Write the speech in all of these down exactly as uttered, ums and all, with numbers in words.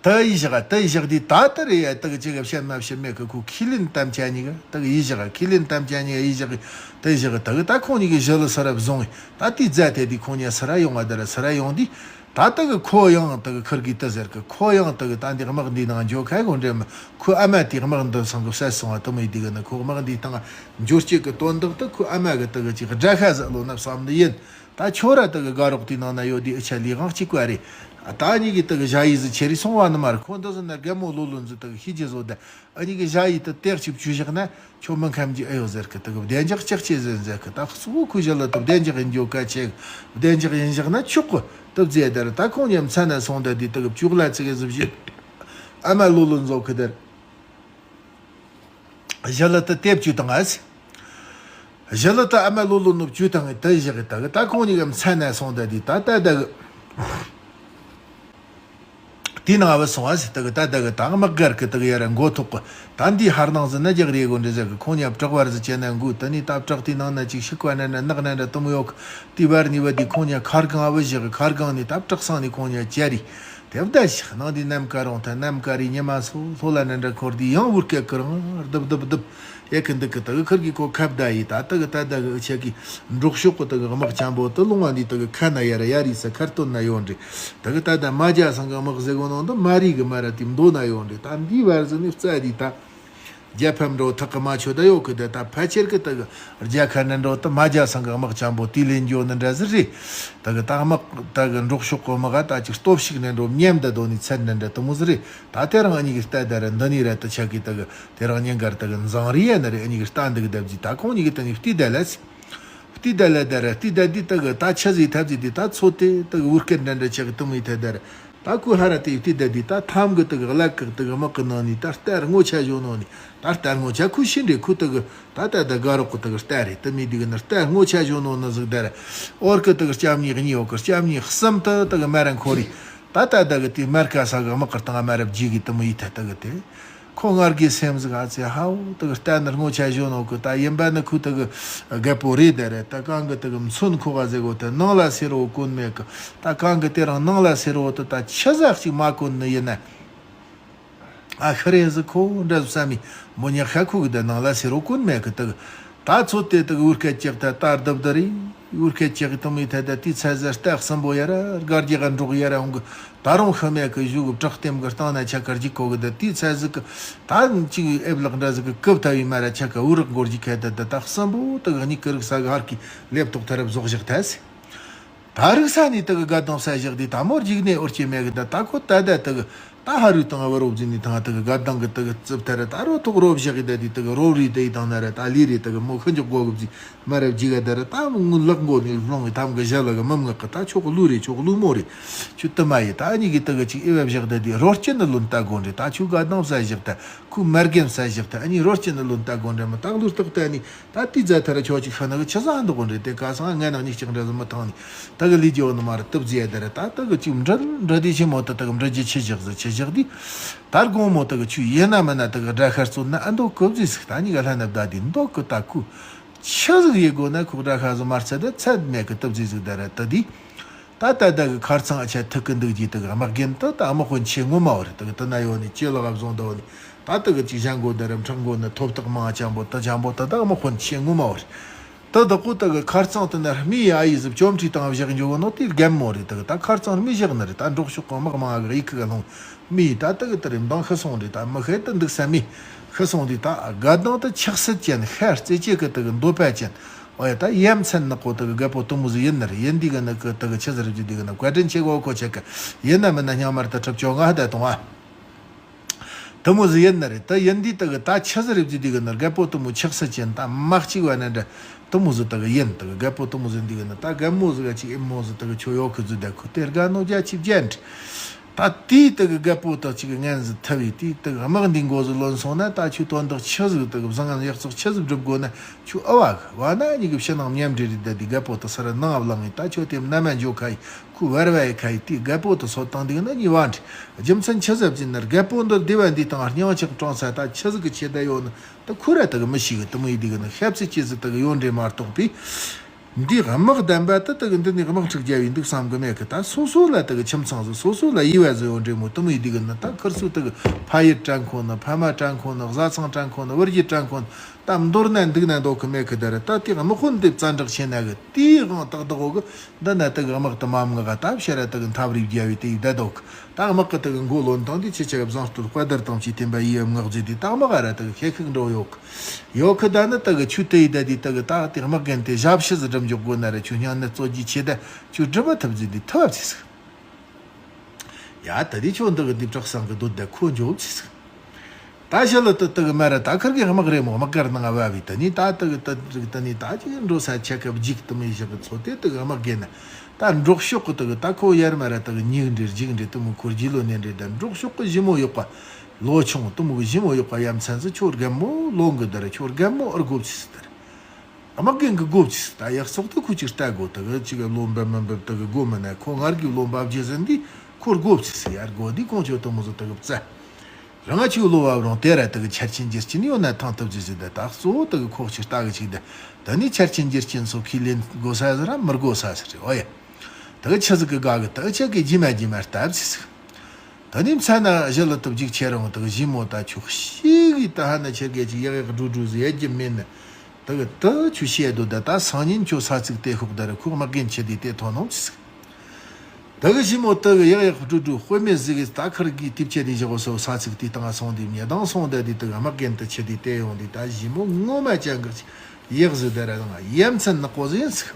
དེ་ཡི་བཞག་དེ་ཡི་བཞག་དེ་ད་ལྟ་རེ་ཡ་དེ་གི་ཅི་གི་བཤད་མ་བཤད་མེད་གི། ཁོ་ཁས་ལེན་དམ་བཅའ་གཉིས་གི་དེ་གི་ཡི་བཞག་ཁས་ལེན་དམ་བཅའ་གཉིས་གི་ཡི་བཞག་གི་དེ་ཡི་བཞག་གི་དེ་གི་ད་ཁོང་གཉིས་གི་ཞི་ལི་སི་རབ་བཟུང་བས། ད་དེའི་རྫ་དེ་དེ་ཁོང་གཉིས་སི་ར་ཡོང་བ་དེ་ར་སི་ར་ཡོང་དུས། ད་ལྟ་གི་ཁོ་ཡང་ལྟ་གི་ཁིར་གིས་ལྟ་ཟེར་གི། ཁོ་ཡང་ལྟ་གི་ད་འདི་དམག་འདིའི་ནང་འཇོག་ཁ་གོ་འདྲེ་མ། ཁོའི་ཨ་མ་དེ་དམག་འདི་སང་གི་བསད་སོང་བ་དུ་མི་དེ་གི་ནི་ཁོ་དམག་འདིའི་སྟེང་འཇོག་སྤྱད་གི་དོན་དག་ཏུ་ཁོའི་ཨ་མ་གི་ལྟ་གི་ཅིག་དགྲ་ཤ་ཟ་ལོ་ན་བསམ་ནི་ཡིན། ད་ཁྱོད་ར་ལྟ་གི་དགའ་རོགས་དེའི་ནང་ན་ཡོད་དེ་ཨི་ཆ་ལི་གང་གཅིག་པ་རེད། ད་གཉིས་གི་ལྟ་གི་ཞ་ཡི་ཟི་ཆེ་རི་སོང་བ་ནི་མ་རེད། ཁོ་འདི་ཟི་ན་རྒན་མོ་ལོ་ལོ་འཛི་ལྟ་གི་ཤི་རྗེས་བཟོ་ད། ཨ་ནི་གི་ཞ་ཡི་ཏི་ཏེག་ཅིག་བཅུ་བཞག་ན་ཁྱོད་མི་ཁམ་གྱི་ཨེ་ཡོད་ཟེར་གི། ཏི་གི་བདེ་འཇགས་ལྕགས་ཆེ་ཟེར་ཟེར་གི། ད་གཙོ་བོ་ཁུ་ཞི་ལི་ཏི་བདེ་འཇགས་ཡིན་རྒྱུ་གལ་ཆེ་གི། བདེ་འཇགས་ཡིན་བཞག་ན་ཆོག་གི། ཏི་བརྫིས་དར་ད་ཁོང་ཉམ་ཚ་ན་སོང་ད་དི་ཏི་གི་བཅུག་ལ་ཙི་གི་ཟི་བཞི། ཨ་མ་ལོ་ལོ་འཛོ་གི་དར། ཞི་ལི་ཏི་ཏེ་བཅུ་དང་ཨ་སི། ཞི་ལི་ཏི་ཨ་མ་ལོ་ལོ་ནུ་བཅུ་དང་ཏི་བཞག་གི། ཏི་གི་ད་ཁོང་ཉིད་ཀྱི་ཚ་ན་སོང་ད་དི་ད་ད་ད་གི། དེའི་ནང་བུད་སོང་བ་ཟེར། དེ་གི་ད་དེ་གི་ད་དམག་སྒར་གི་དེ་གི་ཡ་ར་མགོ་ཐོག་གི། ད་འདིའི་ཧར་ནང་ཟི་ན་རྒྱག་རེས་དགོ་འདྲ་ཟེར་གི། ཁོང་ཉ་བྲག་བར་ཟི་བྱས་ན་འགུ། དེ་ནི་ད་བྲག་དེའི་ནང་ན་ཅིག་ཤི་ཀ་ན་ན་ནག་ན་འདྲ་དུ་མོ་ཡོག་གི། དེའི་བར་ནི་བ་དེ་ཁོང་ཉ་མཁར་གང་བུད་བཞག་གི། མཁར་གང་ནི་ད་བྲག་སང་ནི་ཁོང་ཉ་ཅ་རི། དེ་བདའ་ཞིག་ནང་དེ་ནམ་མཁའ་རོང་ཐ་ནམ་མཁའ་རི་ཉི་མ་སོ་ལྷོ་ལ་ན་འདྲ་འཁོར་དེ་ཡང་བུར་སྐད་ཀི་རང་རྡབ་རྡབ་རྡབ། ཡ་གི་འདི་གི་དག་ཁུར་གི་ཁོ་ཁ་བརྡ་ཡི་ད་དག་ད་ད་གི་ཆ་གི་འབྲོག་ཤོག་གི་དག་དམག་ཆེན་པོ་དུ་ལུང་བ་འདི་དག་ཁ་ན་ཡ་ར་ཡ་རི་ས་ཁར་སྟོན་ན་ཡོད་འདྲི། དག་ད་ད་མ་རྒྱ་སང་གི་དམག་ཟེ་གོ་ནང་དུ་མ་རི་གི་མ་ར་དེ་མདོ་ན་ཡོད་འདྲི། ད་འདི་བར་ཟི་ནི་རྩ་དི་ད་རྒྱ་ཕམ་འགྲོ་ཐག་གི་མ་ཆོད་ད་ཡོད་གི། ད་ད་ཕལ་ཆེར་གི་དག་རྒྱ་ཁ་ན་འགྲོ་དུ་མ་རྒྱ་སང་གི་དམག་ཆེན་པོ་དེ་ལེན་འགྱོ་ནི་འདྲ་ཟི་རི། དག་ད་དམག་དག་འབྲོག་ཤོག་གི་དམག་ད་ཅིག་སྟོབས་ཤིག་ན་འགྲོ་མཉམ་ད་དོ་ནི་ཚད་ན་འདྲ་དུ་མོ་ཟི་རི། ད་དེ་རང་ཨ་ནི་གི་ལྟ་ད་ར་འདི་ནི་ར་ད་ཆ་གི་དག་དེ་རང་ཉིན་གར་དག་འཛང་རི་ཡ་ན་རེ་ཨ་ནི་གི་ལྟ་འདི་གི་ད་བརྫིས་ད་ཁོང་ཉིད་གི་ད་ནི་བལྟས་ད་ལ་སི། བལྟས་ད་ལ་ད་ར་བལྟས་ད་འདི་དག་ད་ཆ་ཟི་ཐབས་ཟི་འདི་ད་ཚོ་དེ་དག་འུར་སྐད་འདྲ་འདྲ་ཆ་གི་དུ་མི་ཐད་ད་ར། ད་ཁོ་ཧ་ར་དེ་བལྟས་ད་འདི་ད་ཐམ་གི་དག་གླ་ཀག་དག་དམག་གི་ནང་ནི་ད་ལྟ་རྔོ་ཆ་བཞོ་ནོ་ནི་ད་ལྟ་རྔོ་ཆ་ཁོ་ཤི་འདྲེ་ཁོ་དག་ད་ད་ད་དགའ་རོགས་གི་དག་ལྟ་རེ་དུ་མི་འདི་གི་ནི་ལྟ་རྔོ་ཆ་བཞོ་ནོ་ནི་ཟིག་ད་ར། ཨོར་གི་དག་སྐྱབས་གཉིས་གཉིས་ཡོད་གི། སྐྱབས་གཉིས་གསུམ་དུ་དག་མ་ར་འཁོར་རི། ད་ལྟ་བདག་གི་དེ་མར་ཁ་ས་གི་དམག་གི་སྟེང་མ་རབས་རྗེས་གི་དུ་མོ་ཡིད་ཐད་དུ་གི་དེ། ཁོ་ངར་གི་སེམས་ཟིག་ཨ་ཙེ་ཧའོ་དུ་གི་ལྟ་ནི་རྔོ་ཆ་བཞོན་ནོ་གི། ད་ཡིན་པ་ནི་ཁུ་དུ་གི་རྒད་པོ་རེད་ད་རེད། ད་གང་གི་དུ་གི་མཚོན་ཁོ་ག་ཟེ་གོ་དུ་ནང་ལ་སེ་རོ་གོན་མེད་གི། ད་གང་གི་དེ་རང་ནང་ལ་སེ་རོ་དུ་ད་ཆི་ཟག་ཅིག་མ་གོན་ནི་ཡིན་ན། ཨ་ཤི་རེ་ཟི་ཁོ་འདྲ་བསམ་མི་མོ་ཉག་ཤ་ཁུ་གི་དེ་ནང་ལ་སེ་རོ་གོན་མེད་གི་དུ་གི། ད་ཚོད་དེ་དག་འུར་སྐད་ཅིག་ད་ལྟ་རྡབ་ད་རེ། འུར་སྐད་ཅིག་གི་དུ་མི་ཐད་ད་དེའི་ཚད་ཟེར་སྟེགས་གསུམ་པོ་ཡ་ར་སྒར་རྒྱག་ག་འགྲོག་ཡ་ར་འོང་གི། ད་རུང་ཤི་མེད་གི་བཞུགས་གི། བྲག་ལྟེམ་གི་སྟེང་ན་ཆ་ཁར་ཅིག་གོ་གི། ད་དེའི་ཚད་ཟིག་གི་ད་ཅིག་ཨེབ་ལག་འདྲ་ཟིག་གི་ཀུབ་ཐ་བའི་མ་ར་ཆ་ཁ་འུར་རག་འགོར་གྱི་ཁད་ད་ད་ད་གསུམ་པོ་དག་གཉིས་ཀི་རིག་ས་གི་ཧར་གི་ལེབ་ཏོག་ཐ་རབ་ཟོག་བཞག་ཐལ་སི། ད་རིག་ས་ནས་དེ་གི་དགའ་སྡང་ས་བཞག་དེ་ད་མོར་འཇིགས་ནས་འོར་སྐྱེ་མེད་གི། ད་ད་ཁོ་ད་ད་དེ་གི་ད་ཧ་རུ་དང་བ་རོ་བརྫིས་ནས་ཐང་དེ་གི་དགའ་སྡང་གི་དེ་གི་རྩིབ་ཐ་ར་ད་རོ་ཐོག་རོ་བཞག་གི། ད་དེ་དེ་གི་རོ་རི་དེ་ཡི་དང་ན་ར་ད་ལི་རི་དེ་གི་མོ་ཁི་འཇོག་གོ་གི་བརྫིས་མ་ར་བརྫིས་ག་ད་ར་ད་མོ་ངུ་ལག་མགོ་ནས་ལྷུང་བའི་ཐམ་གི་ཞལ་ལ་གི་མི་མངག་གི། ད་ཆོག་གི་ལུ་རེ་ཆོག་གི་ལུ་མོ་རེ་ཆུ་དུ་མ་ཡི་ད་ཨ་ནི་གི་དེ་གི་ཅིག་ཨེ་བ་བཞག་ད་དེ་རོ་སྐྱིན་ནི་ལོན་ད་དགོ་འདྲེ། ད་ཆུ་དགའ་སྡང་ས་བཞག་ད་ཁུ་མར་རྒན་ས་བཞག་ད་ཨ་ནི་རོ་སྐྱིན་ནི་ལོན་ད་དགོ་འདྲེ་མི་ད་ལུ་རྟག་ད་ཨ་ནི། ད་དེའི་རྫ་ཐ་ར་ཁྱོད་ཅིག་ཤི་ན་གི་ཆི་ཟ་འདུག་གོ་འདྲེ། དེ་ག་སང་ང་ནག་ཉིག་ཅིག་འདྲ་ཟི་མི་ཐང་ནི་ད་གི་ལི་ཇོ་ནི་མ་ར་ཏུབ་ཟི་ཡ་ད་ར། ད་ད་གི་ཅིག་འདྲ་འདྲ་དེ་ཆི་མོ་ད་ད་གི་འདྲ་ཇི་ཆི་བཞག་ཟི་ཆི་བཞག་དེ། ད་དགོང་མོ་ད་གི་ཆུ་ཡེ་ན་མི་ན་ད་གི་དགྲ་ཤ་རྩོད་ན་ཨ་མདོ་ཀུབ་ཟི་ཟིག་ད་ཉི་ག་ལྷ་ན་བདའ་དེ་མདོ་ཀུ་ད་ཀུ་ཆི་ཟིག་ཡེ་དགོ་ན་ཁུག་དགྲ་ཤ་ཟི་མ་རྩ་ད་ཚད་མེད་གི་ཏུབ་ཟི་ཟིག་ད་ར་ད་དེ། ད་ད་ད་གི་ཁར་ཚང་ཨ་ཆ་ཐུག་གི་འདུག་ཅི་ད་གི་དམག་རྒན་ད་ད་དམག་དཔོན་ཆེ་ངོ་མ་བར་ད་གི་ད་ན་ཡོད་ནི་ཅི་ལ་ག་བཟུང་ད་བ་ནི། ད་ད་གི་ཅིག་ཞང་གོ་ད་ར་ཁྲང་གོ་ན་ཐོབ་ཐག་མང་ཆེན་པོ་ད་ཆེན་པོ་ད་ད་དམག་དཔོན་ཆེ་ངོ་མ་བར། ད་ད་གོ་ད་གི་ཁར་ཚང་ད་ན་མི་ཡ་ཡི་ཟིབ་བཅོམ་ཁྲི་དང་བཞག་འཇོག་ནོ་དེ་རྒན་མོ་རེད། ད་གི་ད་ཁར་ཚང་མི་བཞག་ནི་རེད། ད་འབྲོག་ཤོག་གི་དམག་མང་གི་ཡི་གི་ག་ལོང་མི་ད་ད་གི་ད་རེ་མདང་ཤི་སོང་རེད། ད་མི་ཤེས་ད་འདུག་ས་མི་ཤི་སོང་དེ་ད་དགའ་སྡང་ད་ཆགས་སྲེད་ཅན་ཤ་རྩེ་ཅེ་གི་ད་གི་འདོད་པ་ཅན། ཨོ་ཡ་ད་ཡ་མཚན་ནག་པོ་དག་རྒད་པོ་དུ་མོ་ཟིག་ཡིན་ནི་རེད། ཡིན་འདི་གི་ནི་གི་དག་ཆི་ཟིག་རེད་ཅི་འདི་གི་ནི་བཀའ་དྲིན་ཆེ་གོ་ཁོ་ཆེ་གི། ཡིན་ན་མིན་ན་སྙིང་མར་ད་གྲུབ་ཆོག་ང་ཧ་ད་གཏོང་ཨ། དུ་མོ་ཟིག་ཡིན་ནི་རེད། ད་ཡིན་འདི་དག་ད་ཆི་ཟིག་རེད་ཅི་འདི་གི་ནི་རྒད་པོ་དུ་མོ་ཆགས་སྲེད་ཅན་ད་མ་གཅིག་བ་ན་འདྲ། དུ་མོ་ཟིག་དག་ཡིན་དག་རྒད་པོ་དུ་མོ་ཟིག་འདི་གི་ནི་ད་རྒད་མོ་ཟིག་ག་ཅིག་ཨེ་མོ་ཟིག་དག་ཆོ་ཡོ་གི་ཟིག་ད་ཁུ་དེ་རྒ་ནོ་རྒྱ་ཆིབ་རྒྱ་འདྲི། ད་དེའི་དེ་གི་རྒད་པོ་དག་ཅིག་གི་ངན་ཟིག་ཐུབ་ཡི་དེའི་དེ་གི་དམག་འདི་མགོ་ཟིག་ལོན་སོང་ན་ད་ཁྱོད་དོན་དག་ཆི་ཟིག་དེ་གི་བཟང་ངན་ཡག་བཙོག་ཆི་ཟིག་སྒྲུབ་དགོ་ན་ཁྱོད་ཨ་བ་གི་བ་ན་གཉིས་གི་ཕྱི་ནང་མཉམ་འབྲེལ་རེད། ད་དེ་རྒད་པོ་དག་ས་ར་ནང་བླངས་ཡི་ད་ཁྱོད་དེ་མནའ་མ་འཇོག་ཁ་ཡི་ཁུ་བར་བ་ཡི་ཁ་ཡི་དེ་རྒད་པོ་དག་སོད་བཏང་དེ་གི་ན་གཉིས་བ་འདྲི། རྒྱུ་མཚན་ཆི་ཟབ་ཅིག་ན་རྒད་པོ་འདི་སྡེ་བ་འདི་དང་སྙིང་ཆག་གྲོང་ས་ད་ཆི་ཟིག་གི་ཆེ་ད་ཡོད་ན་ད་ཁུ་ར་དག་གི་མི་ཤེས་གི་དུ་མོ་ཡི་དེ་གི་ན་ཤབ་ཚེ་ཆི་ཟིག་དག་གི་ཡོད་འདྲེ་མ་གཏོགས་པའི། འདིའི་དམག་བདམས་པ་དེ་དག་འདི་ནས་དམག་འཁྲུག་རྒྱབ་ཡིན་འདུག་བསམ་གི་མེད་གི། ད་སོ་སོ་ལ་དག་ཁྱིམ་ཚང་ཟིག་སོ་སོ་ལ་ཡུལ་བ་ཟིག་ཡོད་འདྲ་མོ་དེ་མོ་ཡིན་དུས་གི་ནི། ད་ཁིར་སུ་དག་ཕ་ཡུལ་དྲན་ཁོ་ནི། ཕ་མ་དྲན་ཁོ་ནི། བཟའ་ཚང་དྲན་ཁོ་ནི། བུ་རྒྱུད་དྲན་ཁོ་ནི། ད་མདོར་ན་འདུག་ན་འདོད་གི་མེད་གི། ད་ར་ད་དེ་དམག་དཔོན་དེ་བཙན་དྲག་ཆེ་ན་གི། དེའི་དབང་ཏག་ཏག་འོག་གི་འདི་ན་དག་དམག་དེ་མ་མངགས་ག། ད་ཕྱིར་ར་དག་འཐབ་རིགས་རྒྱབ་ཡི་དེ་ཡི་བསྡད་འདུག་ད་དམག་གི་དག་མགོ་ལོན་དང་དེ་ཆེ་ཆེ་བཟང་སྤྲུལ་དཔའ་དར་དང་བཅས་བསྟན་པ་ཡི་དམག་རྫས་དེ། ད་དམག་ག་ར་དག་ཁེ་ཁུག་འགྲོ་ཡོད་གི། ཡོད་གི། ད་ནི་དག་ཆུ་དེ་ཡི་ད་དེ་དག་ད་དེ་དམག་རྒན་དེ་ཞབས་ཕྱི་ཟིག་སྒྲུབ་འཇོག་དགོས་ན་ར། ཆུ་སྙིང་ནད་གཙོ་རྒྱུ་ཆེ་ད་ཆུ་སྒྲུབ་པ་ཐུབ་ཟིག་དེ་ཐུབ་བ་ཆེ་ཟིག་ཡ་ད་དེ་ཆོ་འདི་གི་འདི་བྲག་སང་གི་སྡོད་ད་ཁོ་འཇོག་ཆེ་ཟིག་ད་ཞི་ལི་ཏི་དག་མ་ར་ད་ཁིར་གི་དམག་རེ་མོ་དམག་སྒར་ནང་བབས་བི། ད་ནི་ད་དག་ད་རིག་ད་ནི་ད་ཅིག་འགྲོ་ས་ཆ་ཁབ་འཇིག་དུ་མི་ཞིག་གི་ཚོ་དེ་དག་དམག་རྒན་ན་ད་འབྲོག་ཕྱོགས་གི་དག་ད་ཁོ་ཡར་མ་ར་དག་ཉིག་འདྲེ་འཇིག་འདྲེ་དེ་མོ་ཁོར་རྒྱུས་ལོ་ནས་འདྲེ། ད་འབྲོག་ཕྱོགས་གི་ཞི་མོ་ཡོད་པ་ལོ་ཆུང་དེ་མོ་གི་ཞི་མོ་ཡོད་པ་ཡ་མཚན་ཟིག་ཁྱོ་རྒན་མོ་ལོ་འགི་ད་ར་ཁྱོ་རྒན་མོ་ཨར་དགོ་ཆེ་ཟིག་ད་ར། དམག་རྒན་གི་དགོ་ཆེ་ཟིག་ད་ཡག་སོག་ཏུ་ཁོ་ཅིག་ལྟ་དགོ། དག་ཅིག་ལོ་འབབ་མི་འབབ་དག་དགོ་མི་ན། ཁོ་ངར་གི་ལོ་འབབ་རྒྱུ་ཟིན་དུས་ཁོ་དགོ་ཆེ་ཟིག་ཡར་དགོ་དུས་ཁོང་ཆོ་དེ་མོ་ཟིག་དག་བཙལ། རང་ང་ཆུ་ལོ་བབ་རུང་དེ་ར་དག་ཆར་ཆེན་འགྱུར་ཆེན་ཡོད་ན་ཐང་ཐུབ་ཆེ་ཟིག་ད་ད་གཙོ་བོ་དག་ཁོག་ཅིག་ལྟ་གི་ཅིག་ད། ད་ནི་ཆར་ཆེན་འགྱུར་ཆེན་སོགས་ཁས་ལེན་དགོ་ས་ཟིག་ར་མི་དགོ་ས་ཟིག་རེད། འོ་ཡ། དག་ཆི་ཟིག་གི་དགའ་གི། དག་ཆི་གི་རྗེས་མ་རྗེས་མ་སྟབས་ཆེ་ཟིག་ད་ནི་མཚན་ན་ཞི་ལི་ཏི་འཇིག་ཆེ་རུང་དག་ཞི་མོ་ད་ཆུ་ཤི་གི་ད་ཧ་ན་ཆེར་གེ་ཅིག་ཡག་ཡག་འགྲོ་འགྲོ་ཟིག་ཡ་རྒྱུ་མེད་ན། དག་ད་ཆུ་ཤི་ཡ་དོ་ད་ད་སང་ཉིན་ཁྱོ་ས་ཚིགས་དེ་ཤོག་ད་ར་ཁོ་དམག་རྒན་ཆེ་དེ་དེ་ཐོན་ནོ་ཆི་ཟིག་དག་ཞི་མོ་དག་ཡག་ཡག་འགྲོ་འགྲོ་དཔེ་མེད་ཟིག་གི་ད་ཁིར་གི་དེབ་ཆེ་དེ་བཞག་སོ་ས་ཚིགས་དེ་དང་སོང་དེ་ཉེ་དང་སོང་ད་དེ་དག་དམག་རྒན་དེ་ཆེ་དེ་དེ་ཡོང་དེ་ད་ཞི་མོ་ངོ་མ་ཅང་གི་ཡག་ཟིག་ད་ར་དང་ཡ་མཚན་ནག་པོ་ཟིག་ཡིན་ཟིག་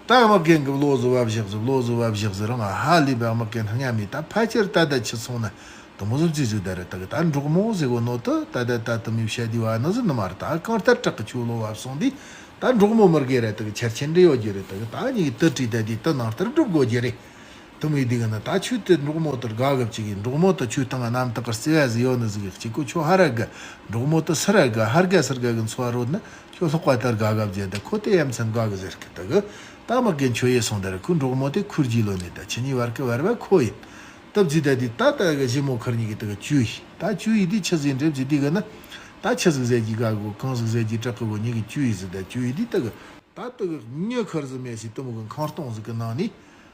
ད་དམག་རྒན་གི་བློ་བཟོ་བ་བཞག་ཟིག་བློ་བཟོ་བ་བཞག་ཟིག་རང་ཧ་ལས་པའི་དམག་རྒན་སྔ་མའི་ད་ཕལ་ཆེར་ད་ད་ཆི་སོང་ན་དུ་མོ་ཟིག་ཅི་ཟིག་ད་ར་དག་ད་འབྲོག་མོ་ཟིག་གོ་ནོ་ད་ད་ད་ད་དུ་མི་བཤད་དེ་བ་ནི་ཟིག་ནི་མ་ར། ད་གང་ལྟར་དྲག་གི་ཆུ་ལོ་བབ་སོང་དུས་ད་འབྲོག་མོ་མི་རྒན་ར་དག་ཆར་ཆེན་འདྲེ་ཡོད་རྒྱུ་རེད། དག་ད་ཉིད་དུ་བྲིས་ད་དེ་དུ་ནང་ལྟར་སྒྲུབ་དགོས་རྒྱུ་རེད། དུ་མོ་ཡི་དེ་གི་ན་ད་ཆུ་དེ་འབྲོག་མོ་དུ་དགའ་གི་བཅུག་གི། འབྲོག་མོ་དུ་ཆུ་ཐང་གནམ་དག་གི་བརྩེ་བ་ཟིག་ཡོད་ནི་ཟིག་གི་གཅིག་གོ་ཆོ་ཧ་ར་གི། འབྲོག་མོ་དུ་སི་ར་གི་ཧར་ག་སིར་ག་གི་འཚོ་བ་རོལ་ན། ཁྱོད་ལྷག་པ་ལྟར་དགའ་དགའ་བརྗེད་ད་ཁོ་དེ་ཡ་མཚན་དགའ་གི་ཟེར་གི། དག་ད་དམག་རྒན་ཆོ་ཡེ་སོང་ད་ར་ཁོ་འབྲོག་མོ་དེ་ཁུར་གྱིས་ལོ་ནས་ད་ཆི་ཉི་བར་གི་བར་བ་ཁོ་ཡིན། སྟབས་ཇི་ད་དེ་ད་ད་གི་ཞི་མོ་ཁུར་ཉིད་ཀྱི་དག་གི་བཅུ་ཡི་ད་བཅུ་ཡི་དེ་ཆི་ཟིག་འདྲེབ་ཟིག་དེ་གི་ན། ད་ཆི་ཟིག་ཟེར་གྱི་དགའ་གོ་གང་ཟིག་ཟེར་གྱི་དྲག་གི་གོ་ཉིད་ཀྱི་བཅུ་ཡི་ཟིག་ད་བཅུ་ཡི་དེ་དག་གི་ད་དག་གི་མྱི་ཁུར་ཟིག་མེད་སི་དུ་མོ་གི་ཁང་སྟོང་ཟིག་གི་ནང་ནས།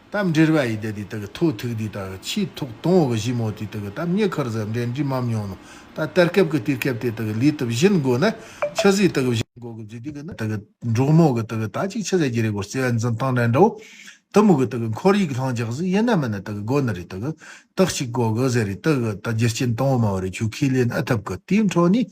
ད་འབྲེལ་བ་ཡི་དེ་དེ་དག་ཐོ་ཐུག་དེ་དག་ཆེས་ཐོག་དང་བོ་གི་ཞི་མོ་དེ་དག་ད་མྱི་ཁར་ཟ་འབྲེལ་འདྲིས་མ་མྱོང་ནོ། ད་ལྟར་སྐབས་ཀྱི་དུས་སྐབས་དེ་དག་ལུས་དུ་བཞིན་དགོ་ན་ཆི་ཟིག་དག་བཞིན་དགོ་གི་བརྫིས་དུས་གི་ན་དག་འབྲོག་མོ་གི་དག་ད་ཅིག་ཆི་ཟེར་གྱི་རེད་གོ་བརྩེ་བ་འཛིན་སྟངས་འདྲ་འདྲ་བོ། དུ་མོ་གི་དག་ཁོར་ཡུག་ལྷིང་འཇགས་ཟིག་ཡིན་ན་མིན་ན་དག་དགོ་ནི་རེད། དག་དག་ཅིག་དགོ་གི་ཟེར་རེད། དག་ད་རྒྱུ་རྐྱེན་དང་བོ་མ་བ་རེད། ཁྱོད་ཁས་ལེན་ཨ་ཐབས་གི་དེའི་འཕྲོ་ནས།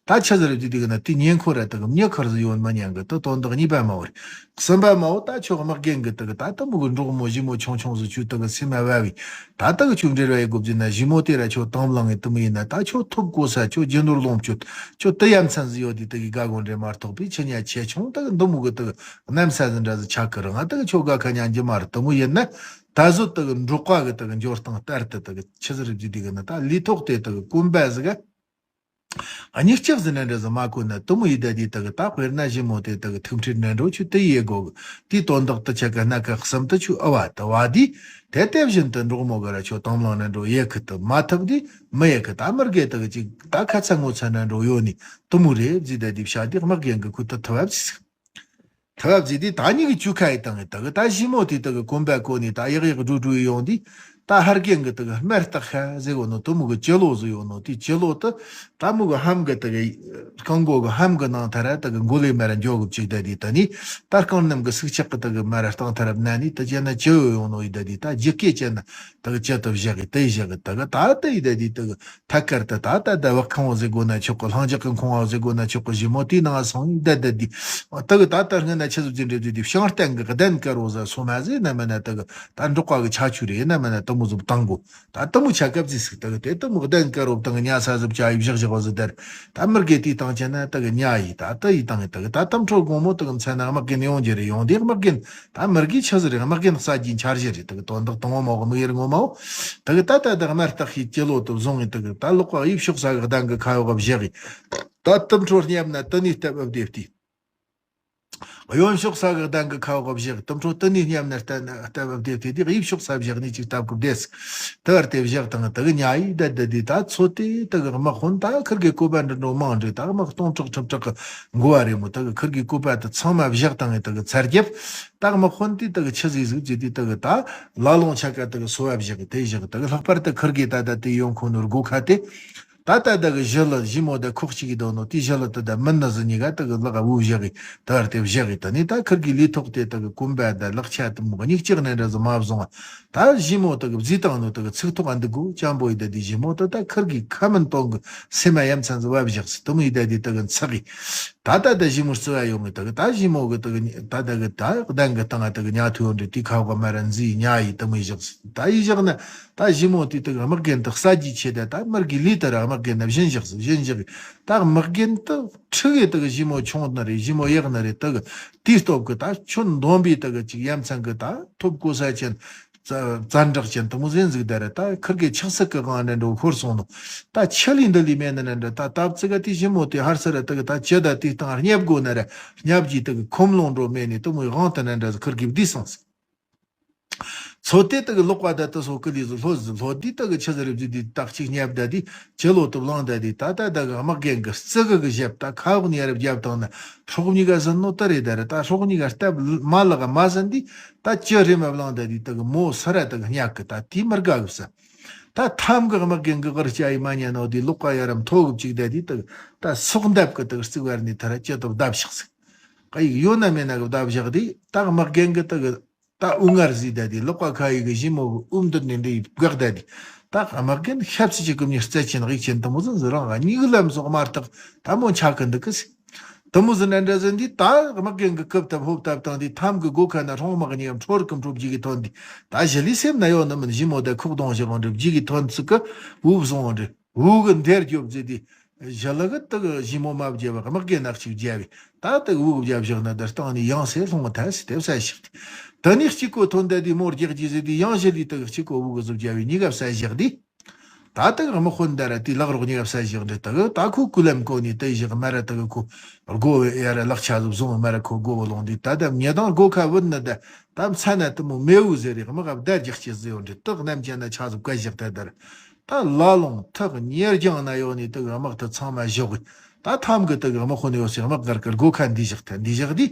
ད་ཆི་ཟིག་རེད་དེ་དེ་གི་ན་དེ་ཉེ་འཁོར་ར་དག་མྱི་ཁར་ཟིག་ཡོད་མི་ཉན་གི། དེ་དོན་དག་གཉིས་པ་མ་བར། གསུམ་པ་མ་བོ་ད་ཁྱོད་དམག་རྒན་གི་དག་ད་དུ་མོ་གི་འབྲོག་མོ་ཞི་མོ་ཆུང་ཆུང་ཟིག་ཆུ་དག་སེམས་མ་བ་བའི། ད་དག་ཆུ་འབྲེལ་བ་ཡི་དགོ་བརྫིས་ན་ཞི་མོ་དེ་ར་ཁྱོད་དང་བླངས་ངི་དུ་མོ་ཡིན་ན། ད་ཁྱོད་ཐོབ་གོ་ས་ཁྱོད་རྒྱུ་ནོར་ལོངས་སྤྱོད་ཁྱོད་དུ་ཡ་མཚན་ཟིག་ཡོད་དེ་དག་གི་དགའ་དགོ་འདྲེ་མ་གཏོགས་པའི་ཆི་ཉ་ཆེ་ཆུང་དག་འདི་མོ་གི་དག་གནམ་ས་ཟིག་འདྲ་ཟིག་ཆགས་གི་རང་ང་དག་ཁྱོད་དགའ་ཁ་ཉན་རྒྱུ་མ་རེད། དུ་མོ་ཡིན་ན་ད་གཟོད་དག་འབྲོག་པ་གི་དག་འབྱོར་སྟངས་ལྟར་དུ་དག་ཆི་ཟིག་རེད་བརྫིས་དེ་གི་ན་ད་ལུས་ཐོག་དེ་དག་གོན་པ་ཟིག་ག་གཉིས་ལྕགས་ཟིན་ན་འདྲ་ཟིན་མ་གོ་ན་དུ་མོ་ཡི་ད་དེ་དག་ད་དཔེར་ན་ཞི་མོ་དེ་དག་ཐུག་འཕྲད་ན་འགྲོ་ཆུ་དེ་ཡེ་གོ་གི། དེའི་དོན་དག་ཏུ་ཆ་ག་སྣ་ཁ་གསུམ་དུ་ཆུ་ཨ་བ་དུ་བ་དེ་དེ་དེ་བཞིན་དུ་འབྲོག་མོ་ག་ར་ཆོ་དང་བླངས་ན་འགྲོ་ཡེ་ཁི་དུ་མ་ཐུབ་དེ་མི་ཡེ་ཁི་ད་མི་རྒས་དག་ཅིག་ད་ཁ་ཚ་ངོ་ཚ་ན་འགྲོ་ཡོད་ནི་དུ་མོ་རེད་བརྫིས་ད་དེ་བྱ་དེ་དམག་རྒན་གི་ཁུ་ད་ཐུབ་བ་བརྫིས། ཐབས་ཟིག་དེ་ད་ཉིད་ཀྱི་ཆུ་ཁ་ཡི་བཏང་ངེ་དག་ད་ཞི་མོ་དེ་དག་གོན་པ་གོ་ནས་ད་ཡག་ཡག་འགྲོ་འགྲོ་ཡི་ཡོང་དུས་ད་ཧར་རྒན་གི་དག་དམར་སྟག་ཤ་ཟེར་གོ་ནོ་དུ་མོ་གི་སྤྱི་ལོ་ཟིག་ཡོད་ནོ་དེ་སྤྱི་ལོ་དུ་ད་མོ་གི་ཧམ་གི་དག་རྐང་མགོ་གི་ཧམ་གི་ནང་ཐ་ར་དག་མགོ་ལས་མར་འཇོག་གི་བཅུག་ད་དེ་ད་ནི་ད་རྐང་སྣམ་གི་སུག་ཆག་གི་དག་མར་སྟང་ཐ་ར་ན་ནི་ད་ཅན་ན་ཅི་ཡོད་ཡོང་ནོ་ཡི་ད་དེ་ད་ཇི་སྐད་ཅན་ན་དག་ཅི་དུ་བཞག་གི་དེ་བཞག་གི་དག་ད་དེ་ཡི་ད་དེ་དག་ཐད་ཀར་དུ་ད་ལྟ་ད་བག་ཁང་བོ་ཟེར་དགོས་ན་ཆོག་གི། ལྷིང་འཇགས་ཀྱི་ཁང་བ་ཟེར་དགོས་ན་ཆོག་གི། ཞི་མོ་དེའི་ནང་སོང་ཡིན་བསྡད་བསྡད་དུས་དག་ད་ལྟ་སྔ་ན་ཆི་ཟིག་ཅི་འདྲ་བསྡད་དུས་བྱང་སྟེང་གི་གདན་དཀར་བོ་ཟ་སོ་མ་ཟེར་ན་མིན་ན་དག་ད་འབྲོག་པ་གི་ཆ་ཆུ་རེད་ན་མིན་ན་དུ་མོ་ཟིག་བཏང་གོ། ད་དུ་མོ་ཆ་སྐབས་ཟིག་ཟིག་དག་དེ་དུ་མོ་གདན་དཀར་བོ་བཏང་གི་ཉལ་ས་ཟིག་བྱ་ཡི་བཞག་བཞག་བ་ཟིག་དར། ད་མི་རྒས་དེའི་བཏང་ཆ་ན་དག་ཉལ་ཡི་ད་དུ་ཡི་བཏང་ཡི་དག་ད་དུ་འཕྲོ་དགོང་མོ་དག་མཚན་ན་དམག་གི་ནས་ཡོང་རྒྱུ་རེད། ཡོང་དེ་དམག་གི་ད་མི་རྒས་ཆི་ཟིག་རེད། དམག་གི་ས་ཀྱི་འཆར་གཞི་རེད། དག་དོན་དག་དང་བོ་མོ་གི་མི་ཡེར་ངོ་མ་བོ། དེ་གི་ད་ལྟ་དག་དམར་སྟག་ཤི་སྐྱེ་ལོ་དུ་བཟུང་ངི་དེ་གི་ད་ལོག་པ་ཡིབ་ཤོག་ས་གི་གདན་གི་ཁ་ཡོག་ག་བཞག་གི། ད་དུམ་འཕྲོ་སྙབ་ན་དུ་ནི་སྟབས་ཨབ་དེ་བལྟས། གཡོན་ཕྱོགས་ས་གི་གདན་གི་ཁ་འོག་བཞག། དུམ་ཁྲོ་དུ་ནས་སྙམ་ནས་བལྟ་བལྟ་བ་དེ་དེ་དེ་གཡས་ཕྱོགས་ས་བཞག་ནས་ཅིག་བལྟ་དགོས་བསྡད་ཟིག། དེ་བར་དེ་བཞག་དང་དེ་གི་ཉ་ཡིས་བསྡད་བསྡད་དེ་ད་ཚོ་དེ་དེ་གི་དམག་དཔོན་ད་ཁིར་གི་བཀོད་པ་འདྲ་འགྲོ་མང་འདྲ་ད་དམག་སྟོང་ཕྲག་ཁྲི་ཕྲག་གི་འགོ་བ་རེད་མོ། དེ་གི་ཁིར་གི་བཀོད་པ་དེ་ཚང་མ་བཞག་དང་དེ་གི་ཚར་རྒྱབ། ད་དམག་དཔོན་དེ་དེ་གི་ཆི་ཟིག་ཟིག་ཅི་དེ་དེ་གི་ད་ལ་ལོང་ཆ་ག་དེ་གི་སོ་བ་བཞག་གི་དེ་བཞག་གི་དེ་གི་ལྷག་པར་དུ་ཁིར་གི་ད་ད་དེ་ཡོང་ཁོ་ནོར་སྒོ་ཁ་དེ། ད་ལྟ་ད་གི་ཞི་ལི་ཞི་མོ་ད་ཁོག་གཅིག་གི་དོ་ནོ་དེ་ཞི་ལི་ད་ད་མི་ནི་ཟི་ཉི་ག་ད་གི་ལག་བུ་བཞག་གི་ད་བར་དེ་བཞག་གི་ད་ནི་ད་ཁིར་གི་ལུས་ཐོག་དེ་ད་གི་གོམ་པ་ད་ལག་ཆ་དུ་མོ་གཉིས་ལྕགས་ནས་འདྲ་ཟི་མ་བཟུང་བ། ད་ཞི་མོ་ད་གི་བཟི་བཏང་ནོ་ད་གི་ཚིག་ཐོག་ཨ་འདི་གོ་ཅམ་པོ་ཡི་ད་དེ་ཞི་མོ་ད་ད་ཁིར་གི་ཁ་མིན་སྟོང་གི་སེམས་མ་ཡ་མཚན་ཟི་བ་བཞག་སི་དུ་མོ་ཡི་ད་དེ་ད་གི་ཚག་གི་ད་ད་ད་ཞི་མོ་རྩི་བ་ཡོང་གི་ད་གི་ད་ཞི་མོ་གི་ད་གི་ད་ད་གི་ད་གདན་གི་སྟེང་ད་གི་ཉ་ཐུ་ཡོང་འདྲི་དེ་ཁ་བ་མ་ར་འཛི་ཉ་ཡི་དུ་མོ་ཡི་བཞག་སི་ད་ཡི་བཞག་ན། ད་ཞི་མོ་དེ་དག་དམག་རྒན་དག་ས་རྒྱུས་ཆེ་ད་ད་མར་གི་ལི་ལྟར་དམག་རྒན་ན་བཞིན་བཞག་ཟིག་བཞིན་བཞག་གི། ད་དམག་རྒན་དག་ཁྲི་གི་དག་ཞི་མོ་ཆུང་ནི་རེད། ཞི་མོ་ཡག་ནི་རེད། དག་དེའི་སྟོབས་གི་ད་ཁྱོད་འདོམ་པའི་དག་ཅིག་ཡ་མཚན་གི་ད་ཐོབ་གོ་ས་ཅན། ཙ་ཙན་དྲག་ཅན་དུ་མོ་ཟིན་ཟིག་ད་ར་ད་ཁིར་གི་ཆག་སྲེད་གི་དབང་ནས་འགྲོ་ཤོར་སོང་ནོ། ད་ཆི་ལི་འདི་ལི་མེད་ནི་ནི་འདྲ་ད་ད་བརྩི་ག་དེ་ཞི་མོ་དེ་ཧར་སི་ར་དག་ད་ཅི་ད་དེ་སྟངས་སྙབ་དགོ་ནི་ར་སྙབ་ཀྱི་དག་ཁོམ་ལོང་འགྲོ་མེད་ནི་དུ་མོའི་དབང་དུ་ནི་འདྲ་ཁིར་གི་བསྡུས་སོང་ཟིག། མཚོ་དེ་དག་ལོག་པ་ད་ལྟ་སོ་ཀི་ལི་ཟི་ལྷོ་ཟི་ལྷོ་འདི་དག་ཆི་ཟི་རི་བཟི་འདི་དག་ཅིག་སྙབ་ད་འདི་ཇི་ལོ་དུ་བླངས་ད་འདི་ད་ད་དག་དམག་རྒན་གི་རྩི་གི་གི་ཞབས་ད་ཁ་འོག་ནས་རབ་རྒྱབ་བཏང་ན་སྲོག་གཉིས་ཀ་ཟིན་ནོ་ད་རེད། ད་རེད་ད་སྲོག་གཉིས་ཀ་སྟབས་མ་ལག་མ་ཟིན་འདི་ད་ཅི་རེ་མ་བླངས་ད་འདི་དག་མོ་སི་ར་དག་སྙག་གི་ད་དེ་མི་དགའ་གི་ས། ད་ཐམ་གི་དམག་རྒན་གི་གར་ཅ་ཡི་མ་ཉན་ནོ་འདི་ལོག་པ་ཡ་རབ་མཐོ་གི་བཅུག་ད་འདི་དག་ད་སྲོག་འདབ་གི་དག་རྩིག་བར་ནས་ད་ར་ཅི་ཏོ་བརྡབ་ཤག་ཟིག། ཀ་ཡིག་ཡོད་ན་མེད་ན་གི་བརྡབ་བཞག་དེ་ད་དམག་རྒན་གི་དག་ད་དབུ་ངར་ཟིག་ད་དེ་ལོག་པ་ཁ་ཡི་གི་ཞི་མོ་གི་དབུ་མདུན་ནས་འདི་ཡི་བཀག་ད་དེ་ད་དམག་རྒན་ཤབ་སི་ཅི་ཀུམ་ཉི་རྩད་ཆེན་དབྱིག་ཆེན་དུ་མོ་ཟིན་ཟི་རང་ང་གཉིས་གི་ལམ་སོགས་མ་བརྟག་ད་མོ་ཆག་གི་འདུག་གི་ཟིག། དུ་མོ་ཟིན་ན་འདྲ་ཟིན་འདི་ད་དམག་རྒན་གི་རྐུབ་བཏབ་ཧོབ་བཏབ་བཏང་དེ་ཐམ་གི་སྒོ་ཁ་ན་ཧྲོང་དམག་གཉིས་ཀ་འཕྲོར་གི་འཕྲོ་བརྒྱུད་གི་ཐོན་དེ་ད་ཞི་ལི་སེམས་ན་ཡོད་ནི་མིན། ཞི་མོ་ད་ཁུག་གདོང་ཞི་གོང་འདྲི་བརྒྱུད་གི་ཐོན་ཚིག་གི་དབུ་བཟུང་འདྲི་དབུ་གི་འདེར་རྒྱོབ་ཟེར་དེ། ཞི་ལི་གི་དག་ཞི་མོ་མ་བརྒྱབ་པ་དམག་རྒན་ནག་ཅིག་བརྒྱབ་པས་ད་དག་དབུ་གི་བརྒྱབ་བཞག་ན་ད་སྟེང་ནས་ཡང་སེ་ལྷུང་བ་ཐལ་སི་དེབ་ས་བཞག་དེ། ད་ནི་གཅིག་གོ་ཐོན་ད་དེ་མོར་རྒྱག་རྒྱུ་ཟེར་དེ་ཡང་ཞི་ལི་དག་གཅིག་གོ་དབུ་གི་ཟུབ་བརྒྱབ་པས་གཉིས་ཀ་ས་བཞག་དེ། ད་དག་དམག་དཔོན་ད་ར་དེ་ལག་རོགས་གཉིས་ཀ་ས་བཞག་འདྲི་དག་ད་ཁོ་ཀུ་ལམ་གོ་ནི་དེ་བཞག་མ་ར་དག་ཁོ་སྒོ་ཡ་ར་ལག་ཆ་ཟུབ་བཟུང་མ་ར་ཁོ་སྒོ་བ་ལོང་དེ་ད་ད་ཉེ་དང་སྒོ་ཁ་བུད་ནི་ད་ད་མཚན་ན་དུ་མོ་མེ་འུ་ཟེར་རེ་དམག་ག་བརྡ་རྒྱག་ཅེས་ཟེར་ཡོད་འདྲི་དག་རྣམས་ཅན་ན་ཆ་ཟུབ་བཀའ་བཞག་ད་ད་ར་ད་ལ་ལོང་ཐག་ཉེར་རྒྱང་ན་ཡོད་ནི་དག་དམག་ད་ཚང་མ་བཞག་གི་ད་ཐམ་གི་དག་དམག་དཔོན་ཡོད་སེ་དམག་གར་གར་སྒོ་ཁ་འདི་བཞག་ཐལ་འདི་བཞག་དེ།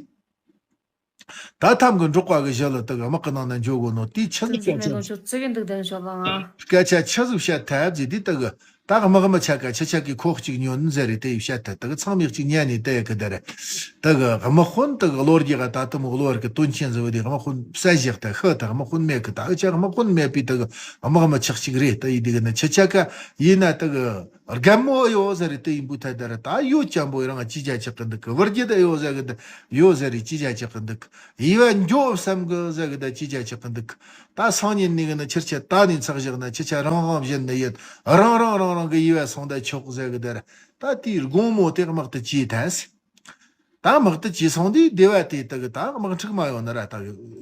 ད་ཐམ་གི་འབྲོག་པ་གི་ཞི་ལི་དག་དམག་གི་ནང་ན་འཇོག་གོ་ནོ་དེ་ཆི་ཟིག་ཅན་ཅན་ཅི་གི་འདུག་དན་ཞོ་ལང་ཨ། སྐད་ཆ་ཆི་ཟིག་བཤད་ཐལ་ཟེར་དེ་དག་ད་དམག་མི་ཆ་ག་ཆི་ཆ་གི་ཁོག་ཅིག་ཉོན་ཟེར་རེ་དེ་བཤད་ཐལ་དག་ཚང་མི་གཅིག་ཉན་ནས་དེ་གི་དེ་རེད། དག་དམག་དཔོན་དག་ལོ་རྒྱ་ག་ད་དུ་མོ་ལོ་བར་གི་དོན་ཆེན་ཟེར་བ་དེ་དམག་དཔོན་བསད་བཞག་ཐལ་ཤི་ཐལ་དམག་དཔོན་མེད་གི་ད་ཨ་ཅག་དམག་དཔོན་མེད་པའི་དག་དམག་མི་ཆག་ཅིག་རེད་དེ་ཡི་དེ་གི་ན་ཆི་ཆ་ག་ཡིན་ན་དག་རྒན་མོ་ཡོད་ཟེར་རེ་དེ་ཡིན་པུ་ཐལ་ད་ར་ད་ཡོད་ཅམ་པོ་ཡི་རང་ཅི་ཅ་ཆག་གི་འདུག་གི་བུར་རྒྱུ་ད་ཡོད་ཟེར་གི་ད་ཡོད་ཟེར་རེ་ཅི་ཅ་ཆག་གི་འདུག་གི་ཡི་བ་འགྱོ་བསམ་གི་ཟེར་གི་ད་ཅི་ཅ་ཆག་གི་འདུག་གི་ད་སང་ཉིན་ནི་གི་ནི་ཕྱིར་ཆད་ད་ནི་ཚག་བཞག་ན་ཕྱི་ཆ་རང་དབང་བཞིན་ནི་ཡིན་རང་རང་རང་རང་གི་ཡི་བ་སོང་ད་ཆོག་ཟེར་གི་ད་ར་ད་དེའི་དགོང་མོ་དེ་དམག་ཏུ་ཅི་ཐལ་སི། ད་དམག་ཏུ་ཅི་སོང་དུས་སྡེ་བ་དེ་དག་གི་ད་དམག་འཁྲུག་མ་ཡོང་ན་ར་ད་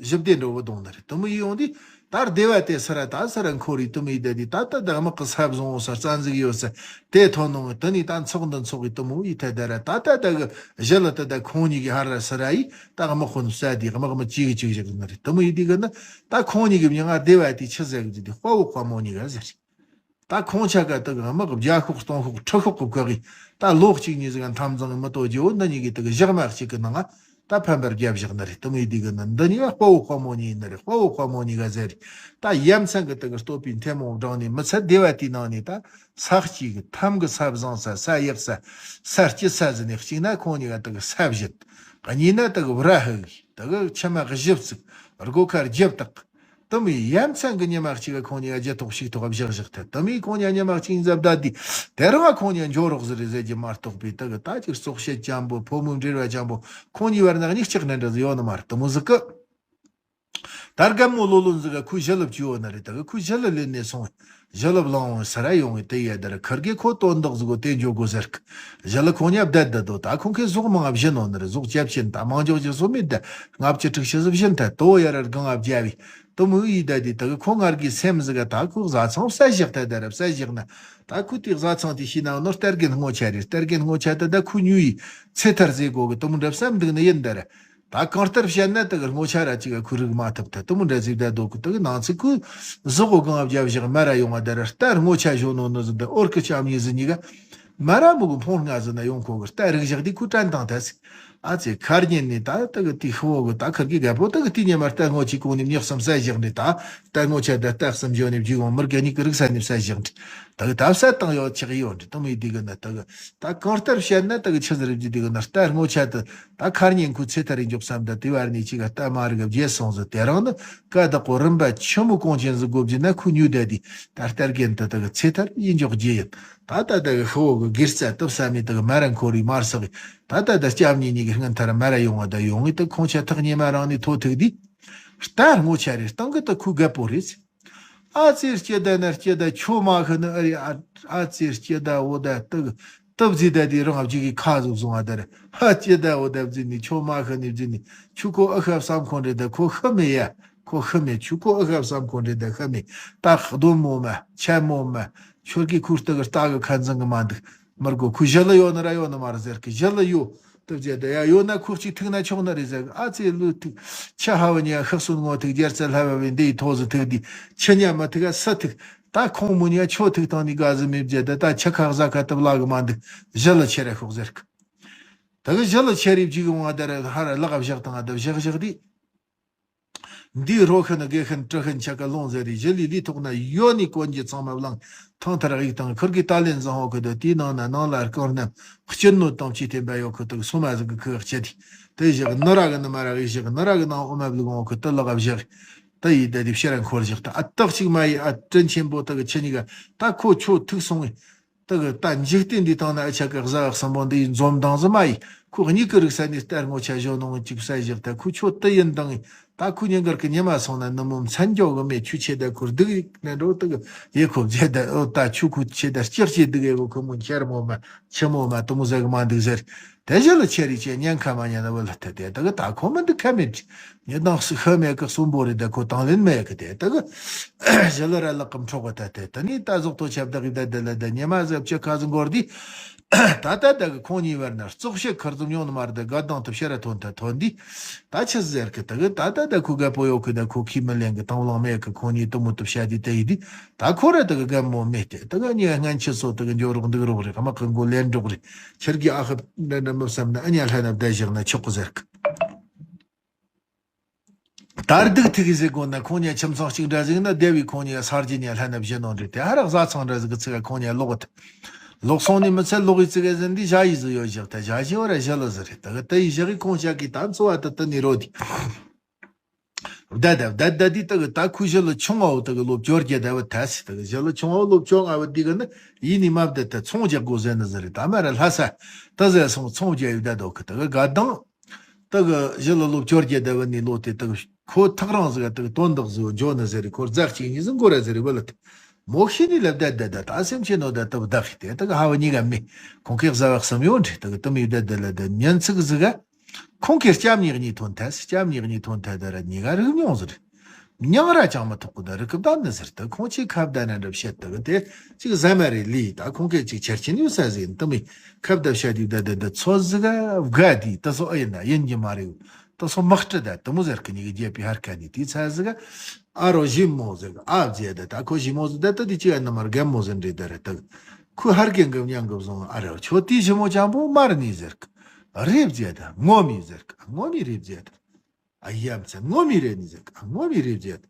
ཞི་བདེ་འགྲོ་བོ་གདོང་ནི་རེད་དུ་མི་ཡི་ཡོང་དུས། ད་སྡེ་བ་དེ་སི་ར་ད་སི་ར་འཁོར་རེ་དུ་མི་ཡི་ད་དེ་ད་ད་ད་དམག་གི་ས་བཟུང་ས་རྩ་འཛུགས་ཡོད་ས་དེ་ཐོན་ནོ་ད་ནི་ད་ཚོགས་འདི་ཚོགས་ཡི་དུ་མི་ཡི་ཐད་ད་ར་ད་ད་ད་གི་ཞི་ལི་ད་ད་ཁོང་གཉིས་ཀྱི་ཧ་ར་སི་ར་ཡི་ད་དམག་དཔོན་ས་དེ་དམག་མི་གཅིག་གི་གཅིག་བཞག་ནི་རེད་དུ་མི་ཡི་དེ་གི་ནི་ད་ཁོང་གཉིས་ཀྱི་མྱིང་ང་སྡེ་བ་དེ་ཆི་ཟེར་གི་དེ་དཔའ་བོ་དཔའ་མོ་གཉིས་ཀ་ཟེར། ད་ཁོང་ཆ་ག་དག་དམག་བརྒྱ་ཤོག་སྟོང་ཤོག་ཁྲི་ཤོག་གི་བཀག་གི་ད་ལོ་གཅིག་གཉིས་ཟིག་འཐབ་འཛིང་མི་ཏོ་རྒྱུ་བོ་འདི་གཉིས་ཀྱི་དག་ཞག་མ་གཅིག་གི་ནང་ད་ཕན་པར་རྒྱབ་བཞག་ནི་རེད་དུ་མི་དེ་གི་ནི་འདི་གཉིས་ཀ་དཔའ་བོ་དཔའ་མོ་གཉིས་ནི་རེད་དཔའ་བོ་དཔའ་མོ་གཉིས་ཀ་ཟེར་རེད། ད་ཡ་མཚན་གི་དག་གི་སྟོད་པའི་མཐེ་མོ་བགྲང་ནས་མི་ཚད་སྡེ་བ་དེའི་ནང་ནས་ད་ས་གཅིག་གི་ཐམ་གི་ས་བཟང་ས་ས་ཡག་ས་ས་སྐྱིད་ས་ཟིན་ནས་གཅིག་ན་ཁོང་གཉིས་ཀ་དག་གི་ས་བཞིན་གཉིས་ན་དག་གི་བུ་ར་ཧི་གི་དག་གི་ཆི་མ་གི་ཞིབ་ཚིག་སྒོ་ཁར་རྒྱབ་དག་དུ་མི་ཡ་མཚན་གི་ཉི་མ་གཅིག་ག་ཁོང་གཉིས་ཀ་རྒྱུ་ཐོག་ཕྱུགས་ཐོག་བཞག་བཞག་ཐལ། དུ་མི་ཁོང་གཉིས་ཉི་མ་གཅིག་གཉིས་ཟབ་ད་དི་དེ་རང་ཁོང་གཉིས་འགྱོ་རོགས་ཟེར་རེ་ཟེར་གྱི་མ་གཏོགས་པའི་དུ་གི་ད་ཅིག་སྲོག་བཤད་ཅམ་པོ་ཕོ་མོའི་འབྲེལ་བ་ཅམ་པོ་ཁོང་གཉིས་བར་ན་གཉིས་ལྕགས་ནས་འདྲ་ཟིག་ཡོད་ནི་མ་རེད་དུ་མོ་ཟིག་གི་ད་རྒན་མོ་ལོ་ལོན་ཟིག་ག་ཁོའི་ཞི་ལི་བཅུ་ཡོད་ནི་རེད་དུ་གི་ཁོའི་ཞི་ལི་ལེན་ནས་སོང་། ཞི་ལི་བླངས་འོང་ས་ར་ཡོང་བའི་དེ་ཡ་དར་ཁར་གེ་ཁོ་དོན་དག་ཟིག་གོ་དེ་འཇོག་གོ་ཟེར་གི་ཞི་ལི་ཁོང་ཉ་བསྡད་བསྡད་དོ་ད་ཁོང་ཁའི་ཟོག་མང་ང་བཞིན་ནོ་ནི་རེད་ཟོག་རྒྱབ་ཆེན་ད་མང་འཇོག་ཅི་སོ་མེད་ད་ལྔ་བཅུ་དྲུག་ཅུ་ཟིག་བཞིན་ད་དོ་ཡ་ར་སྒང་ང་བརྒྱབ་བས་དུ་མོ་ཡི་ད་དི་ད་གི་ཁོ་ངར་གི་སེམས་ཟིག་ག་ད་ཁོ་བཟའ་ཚང་བསད་བཞག་ད་ད་ར་བསད་བཞག་ན་ད་ཁོ་དེ་བཟའ་ཚང་དེ་ཤི་ན་ནོ་སྟར་རྒན་སྔོ་ཆ་རེད་སྟར་རྒན་སྔོ་ཆ་ད་ད་ཁོ་ཉུ་ཡི་ཚེ་ཐར་ཟེ་གོ་གི་དུ་མོ་འདྲ་བསམ་འདུག་ནི་ཡིན་ད་ར། ད་གང་ལྟར་བཤད་ན་དེ་གི་སྔོ་ཆ་ར་ཅིག་ག་ཁོས་རིག་མ་ཐུབ་ཐལ། དེ་མོ་འདྲ་ཟིག་བསྡད་འདུག་གི། དེ་གི་ནང་ཚིག་ཁོས་གཟུགས་པོ་གང་བརྒྱབ་བཞག་མ་ར་ཡོང་བ་དེ་ར་ལྟར་སྔོ་ཆ་བཞོ་ནོ་ནོ་ཟིག་འདི་ཨོར་གི་ལྕམ་གཉིས་ཟིག་གཉིས་ཀ་མ་ར་མུ་གི་འཕོང་ལྔ་ཟིག་ན་ཡོང་ཁོ་གི་ལྟར་རིག་བཞག་དེ་ཁོས་དྲན་བཏང་ཐལ་ཟིག། ཨ་ཙི་ཁར་ཉན་ནི་ད་དེ་གི་དེ་ཤི་བོ་གི་ད་ཁིར་གི་རྒད་པོ་དེ་གི་དེ་ཉི་མ་ལྟར་སྔོ་ཆའི་གོང་ནས་མྱི་གསུམ་བསད་བཞག་འདི་ད་ལྟར་སྔོ་ཆ་དེ་ལྟར་གསུམ་བཞོ་ནས་བརྒྱུགས་འོང་མི་རྒན་གཉིས་ཀི་རིག་ས་ནས་བསད་བཞག་འདི་ད་གི་ད་བསད་བཏང་ཡོད་ཆགས་ཡོད་འདི་དེ་མོ་ཡི་དེ་གི་ན་དེ་གི། ད་གང་ལྟར་བཤད་ན་དེ་གི་ཆི་ཟིག་རེད་ཀྱི་དེ་གི་ན་ལྟར་སྔོ་ཆ་དེ་ད་ཁར་ཉན་ཁོས་ཚེ་ཐར་ཡིན་འཇོག་བསམ་ད་དེ་བར་ནས་ཅིག་ག་ལྟ་མ་རིག་བརྗེད་སོང་ཟིག། དེ་རིང་ནི་ཀ་བདག་པོ་རིམ་པ་ཆི་མོ་གོང་ཆེན་ཟིག་དགོ་བརྒྱུད་ན་ཁོས་ཉོས་བསྡད་དེ་ད་ལྟར་རྒན་དེ་དེ་གི་ཚེ་ཐར་ཡིན་འཇོག་རྒྱུ་ཡིན། ད་ད་དེ་གི་ཤི་བོ་གི་སྒེར་རྩ་དུབ་ས་མེད་དེ་གི་མ་ར་འཁོར་རི་མར་སག་གི་ད་ད་ད་སྐྱབས་གཉིས་གཉིས་གི་སྔོན་ཐར་མ་ར་ཡོང་བ་ད་ཡོང་ངེ་དེ་ཁོང་ཆ་ཐག་ཉེ་མ་རང་ནས་ཐོ་ཐུག་དེ་ལྟར་སྔོ་ཆ་རེད། སྟེང་གི་དེ་ཁོའི་རྒད་པོ་རེད། ཨ་ཙི་སྐྱིད་ད་ན་སྐྱིད་ད་ཁྱོ་མ་ཤི་ནི་ཨ་རི་ཨ་ཨ་ཙི་སྐྱིད་ད་འོ་ད་དུ་དུ་བརྫིས་ད་དེ་རང་བརྗིད་ཀྱི་ཁ་ཟུག་བཟུང་བ་ད་རེད། ཨ་སྐྱིད་ད་འོ་ད་བརྫིས་ནི་ཁྱོ་མ་ཤི་ནི་བརྫིས་ནི་ཁྱོ་ཁོ་ཨ་ཤ་བསམ་ཁོ་འདྲེ་ད་ཁོ་ཤི་མེད་ཡ། ཁོ་ཤི་མེད། ཁྱོ་ཁོ་ཨ་ཤ་བསམ་ཁོ་འདྲེ་ད་ཤི་མེད། ད་གདོན་མོ་མ་ཆ་མོ་མ་ཁྱོད་ཀྱི་ཁུར་ལྟ་གི་ལྟ་གི་ཁ་འཛིན་གི་མ་འདུག། མར་གོ་ཁོ་ཞི་ལི་ཡོད་ནི་ར་ཡོད་ནི་མ་རེད་ཟེར་གི། ཞི་ལི་ཡོད། དུ་བྱས་ཏེ་ཡ་ཡོད་ན་ཁོ་གཅིག་ཐུག་ན་ཆོག་ནི་རེད་ཟེར་གི། ཨ་ཙི་ལུས་ཐུག་ཆ་ཧ་བ་ཉི་ཤག་སུན་ངོ་ཐུག་རྒྱལ་རྩེ་ལྷ་བ་བའི་འདི་ཡི་ཐོག་ཟི་ཐུག་དི་ཆི་ཉ་མ་ཐུག་ག་ས་ཐུག། ད་ཁོང་མོ་ཉ་ཆོ་ཐུག་བཏང་ནི་ག་ཟི་མི་བྱས་ཏེ་ད་ཆ་ཁག་ཟ་ཁ་ཐུབ་ལ་གི་མ་འདུག། ཞི་ལི་ཆེ་རེ་ཤོག་ཟེར་གི། ད་གི་ཞི་ལི་ཆེ་རེ་བཅུག་གི་ངོ་ད་རེ་ཧ་ར་ལག་བཞག་དང་ཨ་ད་བཞག་བཞག་དི། འདིའི་རོ་ཤིན་དགེ་ཤིན་གྲི་ཤིན་ཆ་ག་ལོང་ཟེར་རེ་ཞི་ལི་ལི་ཐོག་ན་ཡོད་ནི་གོན་གྱི་ཚང་མ་བླངས་ཐང་ཐར་གཡུག་དང་ཁུར་གི་ཏཱ་ལན་བཟང་ཧོ་ཁུ་དོ་དེའི་ནང་ན་ནང་ལ་རྐང་རྣམས་སྐྱིད་ནོ་དང་ཅི་ཐེན་པ་ཡོད་ཁུ་དོ་སོ་མ་ཟིག་གི་ཁུ་ཁྱེད་དེ་དེ་བཞག་ནི་ར་གི་ནི་མ་ར་གི་བཞག་ནི་ར་གི་ནང་ཨོ་མ་བླུག་ཧོ་ཁུ་དོ་ལག་བཞག་དེ་ཡི་དེ་དེ་ཕྱིར་འཁོར་བཞག་ད་ཨ་སྟག་ཅིག་མ་ཡི་ཨ་དྲིན་ཆེན་པོ་དེ་གི་ཆི་ཉི་ག་ད་ཁོ་ཆོ་ཐུག་སོང་ངི། དེ་གི་ད་འཇིག་རྟེན་འདི་སྟེང་ན་ཨ་ཆ་གི་གཟའ་བ་གསུམ་པོ་འདི་ཡི་འཛོམས་དང་ཟི་མ་ཡི་ཁོ་གཉིས་ཀི་རིག་ས་ནས་ལྟར་ངོ་ཆ་བཞོ་ནོ་ངི་ཅིག་བསད་བཞག་ད་ཁོ་ཆོ་དེ་ཡིན་དང་ངི་ད་ཁོ་ཉིན་དཀར་གི་ཉི་མ་སོང་ན་ནུབ་མོ་མཚན་འཇོག་གི་མེད་ཆུ་ཆེ་ད་ཁོར་སྡུག་ཡིག་ན་འགྲོ་དེ་གི་ཡེ་ཁོ་བྱེད་ད་ཨོ་ད་ཆུ་ཁོ་ཆེ་ད་ལྕགས་ཆེ་སྡུག་ཡེ་གོ་ཁོ་མོ་ཁྱེར་མོ་མ་ཆེ་མོ་མ་དུ་མོ་ཟེར་གི་མ་འདུག་ཟེར། དེ་བཞིན་ལ་ཆེ་རིགས་ཆེ་ཉན་ཁ་མ་ཉན་ན་བུ་ལ་ཐད་དེ་དེ་གི་ད་ཁོ་མི་འདུག་ཁ་མེད་ཅི། ཉི་དང་སུ་ཤི་མེད་གི་གསོན་པོ་རེད་ད་ཁོ་དང་ལེན་མེད་གི་དེ་དེ་གི་ཞི་ལི་ར་ལག་གམ་འཕྲོག་གི་ད་དེ་དེ་ནི་ད་ཟོག་ཐོ་ཆབ་ད་གི་ད་དེ་ལ་ད་ཉི་མ་ཟབ་ཆེ་ཁ་ཟི་འགོར་དི། ད་ད་ད་གི་ཁོང་གཉིས་བར་ན་བཙོག་བཤད་ཁར་ཙམ་ཡོང་ནི་མ་རེད་ད་དགའ་དང་དུ་ཕྱིར་ར་ཐོན་ད་ཐོན་དི། ད་ཆི་ཟེར་གི་ད་གི་ད་ད་ད་ཁོ་རྒད་པོ་ཡོད་གི་ད་ཁོ་ཁི་མི་ལེན་གི་དང་བླངས་མེད་གི་ཁོང་གཉིས་དུ་མོ་དུ་བཤད་དི་དེ་ཡི་དི། ད་ཁོ་ར་ད་གི་རྒན་མོ་མེད་དེ་ད་གི་གཉིས་སྔན་ཆི་སོ་ད་གི་འཇོ་རོགས་འདུག་རོགས་རེད་དམག་གི་མགོ་ལེན་འགྲོགས་རེད། ཁྱེད་ཀྱི་ཨ་ཁབ་འདྲ་འདྲ་མི་བསམ་ན་ཨ་ཉ་ལྷ་ན་བསྡད་བཞག་ན་ཆོག་གི་ཟེར་གི། ད་སྡུག་ཐུག་གི་ཟེར་དགོས་ན་ཁོང་ཉ་ཁྱིམ་ཚང་གཅིག་འདྲ་ཟིག་ན་སྡེ་བའི་ཁོང་ཉ་ས་རྒྱུ་ཉ་ལྷ་ན་བཞི་ནོ་འདྲ་དེ་ཧ་ར་བཟའ་ཚང་འདྲ་ཟིག་གི་ཚིག་ག་ཁོང་ཉ་ལོག་ད་ལོག་སོང་ནི་མི་ཚད་ལོག་གི་ཚིག་ག་ཟིན་དི་ཞ་ཡི་ཟིག་ཡོད་བཞག་ད་ཞ་ཞི་བ་ར་ཞི་ལི་ཟིག་རེད་ད་གི་ད་ཡི་ཞི་གི་ཁོང་ཞ་གི་ད་འཚོ་བ་ད་ད་ནི་རོ་དི། བདའ་ད་བདའ་ད་དི་ད་གི་ད་ཁུ་ཞི་ལི་ཆུང་བ་བོ་ད་གི་ལོ་བཅོ་བརྒྱད་ད་བ་ད་སི་ད་གི་ཞི་ལི་ཆུང་བ་བོ་ལོ་བཅོ་ལྔ་བ་དི་གི་ནི་ཡིན་ནི་མ་བདའ་ད་ཚོང་རྒྱག་དགོས་ཟེར་ནི་ཟེར་རེད་ད་མ་ར་ལྷ་ས་ད་ཟེར་སོང་ཚོང་རྒྱག་ཡི་བདའ་དོ་གི་ད་གི་དགའ་དང་། ད་གི་ཞི་ལི་ལོ་བཅོ་བརྒྱད་ད་བ་ནི་ལོ་དེ་ད་གི་ཁོ་ཐག་རང་ཟིག་ད་གི་དོན་དག་ཟིག་འཇོ་ནི་ཟེར་རེད་ཁོ་རྫ་གཅིག་གཉིས་ཟིག་མགོ་ར་ཟེར་རེད་བ་ལ་ད་མོ་ཤི་ནི་ལ་བདའ་བདའ་ད་ད་སེམས་ཆེ་ནོ་ད་ད་བདའ་ཤི་དེ་ད་གི་ཧ་བ་གཉིས་ཀ་མི་ཁོང་ཁེག་ཟ་བ་གསུམ་ཡོད་འདྲི་ད་གི་ད་མི་བདའ་བདའ་ལ་ད་ཉན་ཚིག་ཟིག་ག་ཁོང་ཁེར་སྐྱབས་གཉིས་གཉིས་ཐོན་ཐལ། སྐྱབས་གཉིས་གཉིས་ཐོན་ཐལ་ད་ར་གཉིས་ཀ་རིག་མྱོང་ཟེར། མྱང་ར་ཅང་མི་ཐོག་གི་ད་རི་ཀི་བདག་ནི་ཟེར་ད་ཁོང་ཆེ་ཁ་བརྡ་ན་འདྲ་བཤད་ད་གི་དེ་ཅིག་ཟ་མ་རེ་ལི་ད་ཁོང་ཁེར་ཅིག་ཆར་ཆེན་ཡོད་ས་ཟིག་ཡིན་ད་མི་ཁ་བརྡ་བཤད་དུས་ད་ད་ད་ཚོ་ཟིག་ག་བག་དི་ད་སོ་ཨ་ཡིན་ན་ཡིན་གྱི་མ་རེད། ད་སོ་དམག་སྤྲི་ད་ད་མོ་ཟེར་གི་གཉིས་ཀྱི་རྒྱལ་པོའི་ཧར་ཁ་ནི་དེའི་ཚ་ཟིག་ག་ཨ་རོ་ཞི་མོ་ཟེར་གི་ཨ་བྱས་ད་ད་ཁོ་ཞི་མོ་ཟིག་ད་ད་དེ་ཅི་ཨ་ན་མར་རྒན་མོ་ཟིག་འདྲེ་ད་ར་ད་གི་ཁོས་ཧར་གན་གི་མྱང་གི་བཟུང་ཨ་ར་ཆོ་དེའི་ཞི་མོ་ཅང་པོ་མར་ནི་ཟེར་གི་རེབ་ཟེར་ད་ངོ་མི་ཟེར་གི་ངོ་མི་རེབ་ཟེར་ད་ཨ་ཡ་མཚན་ངོ་མི་རེ་ནི་ཟེར་གི་ཨ་ངོ་མི་རེབ་ཟེར་ད་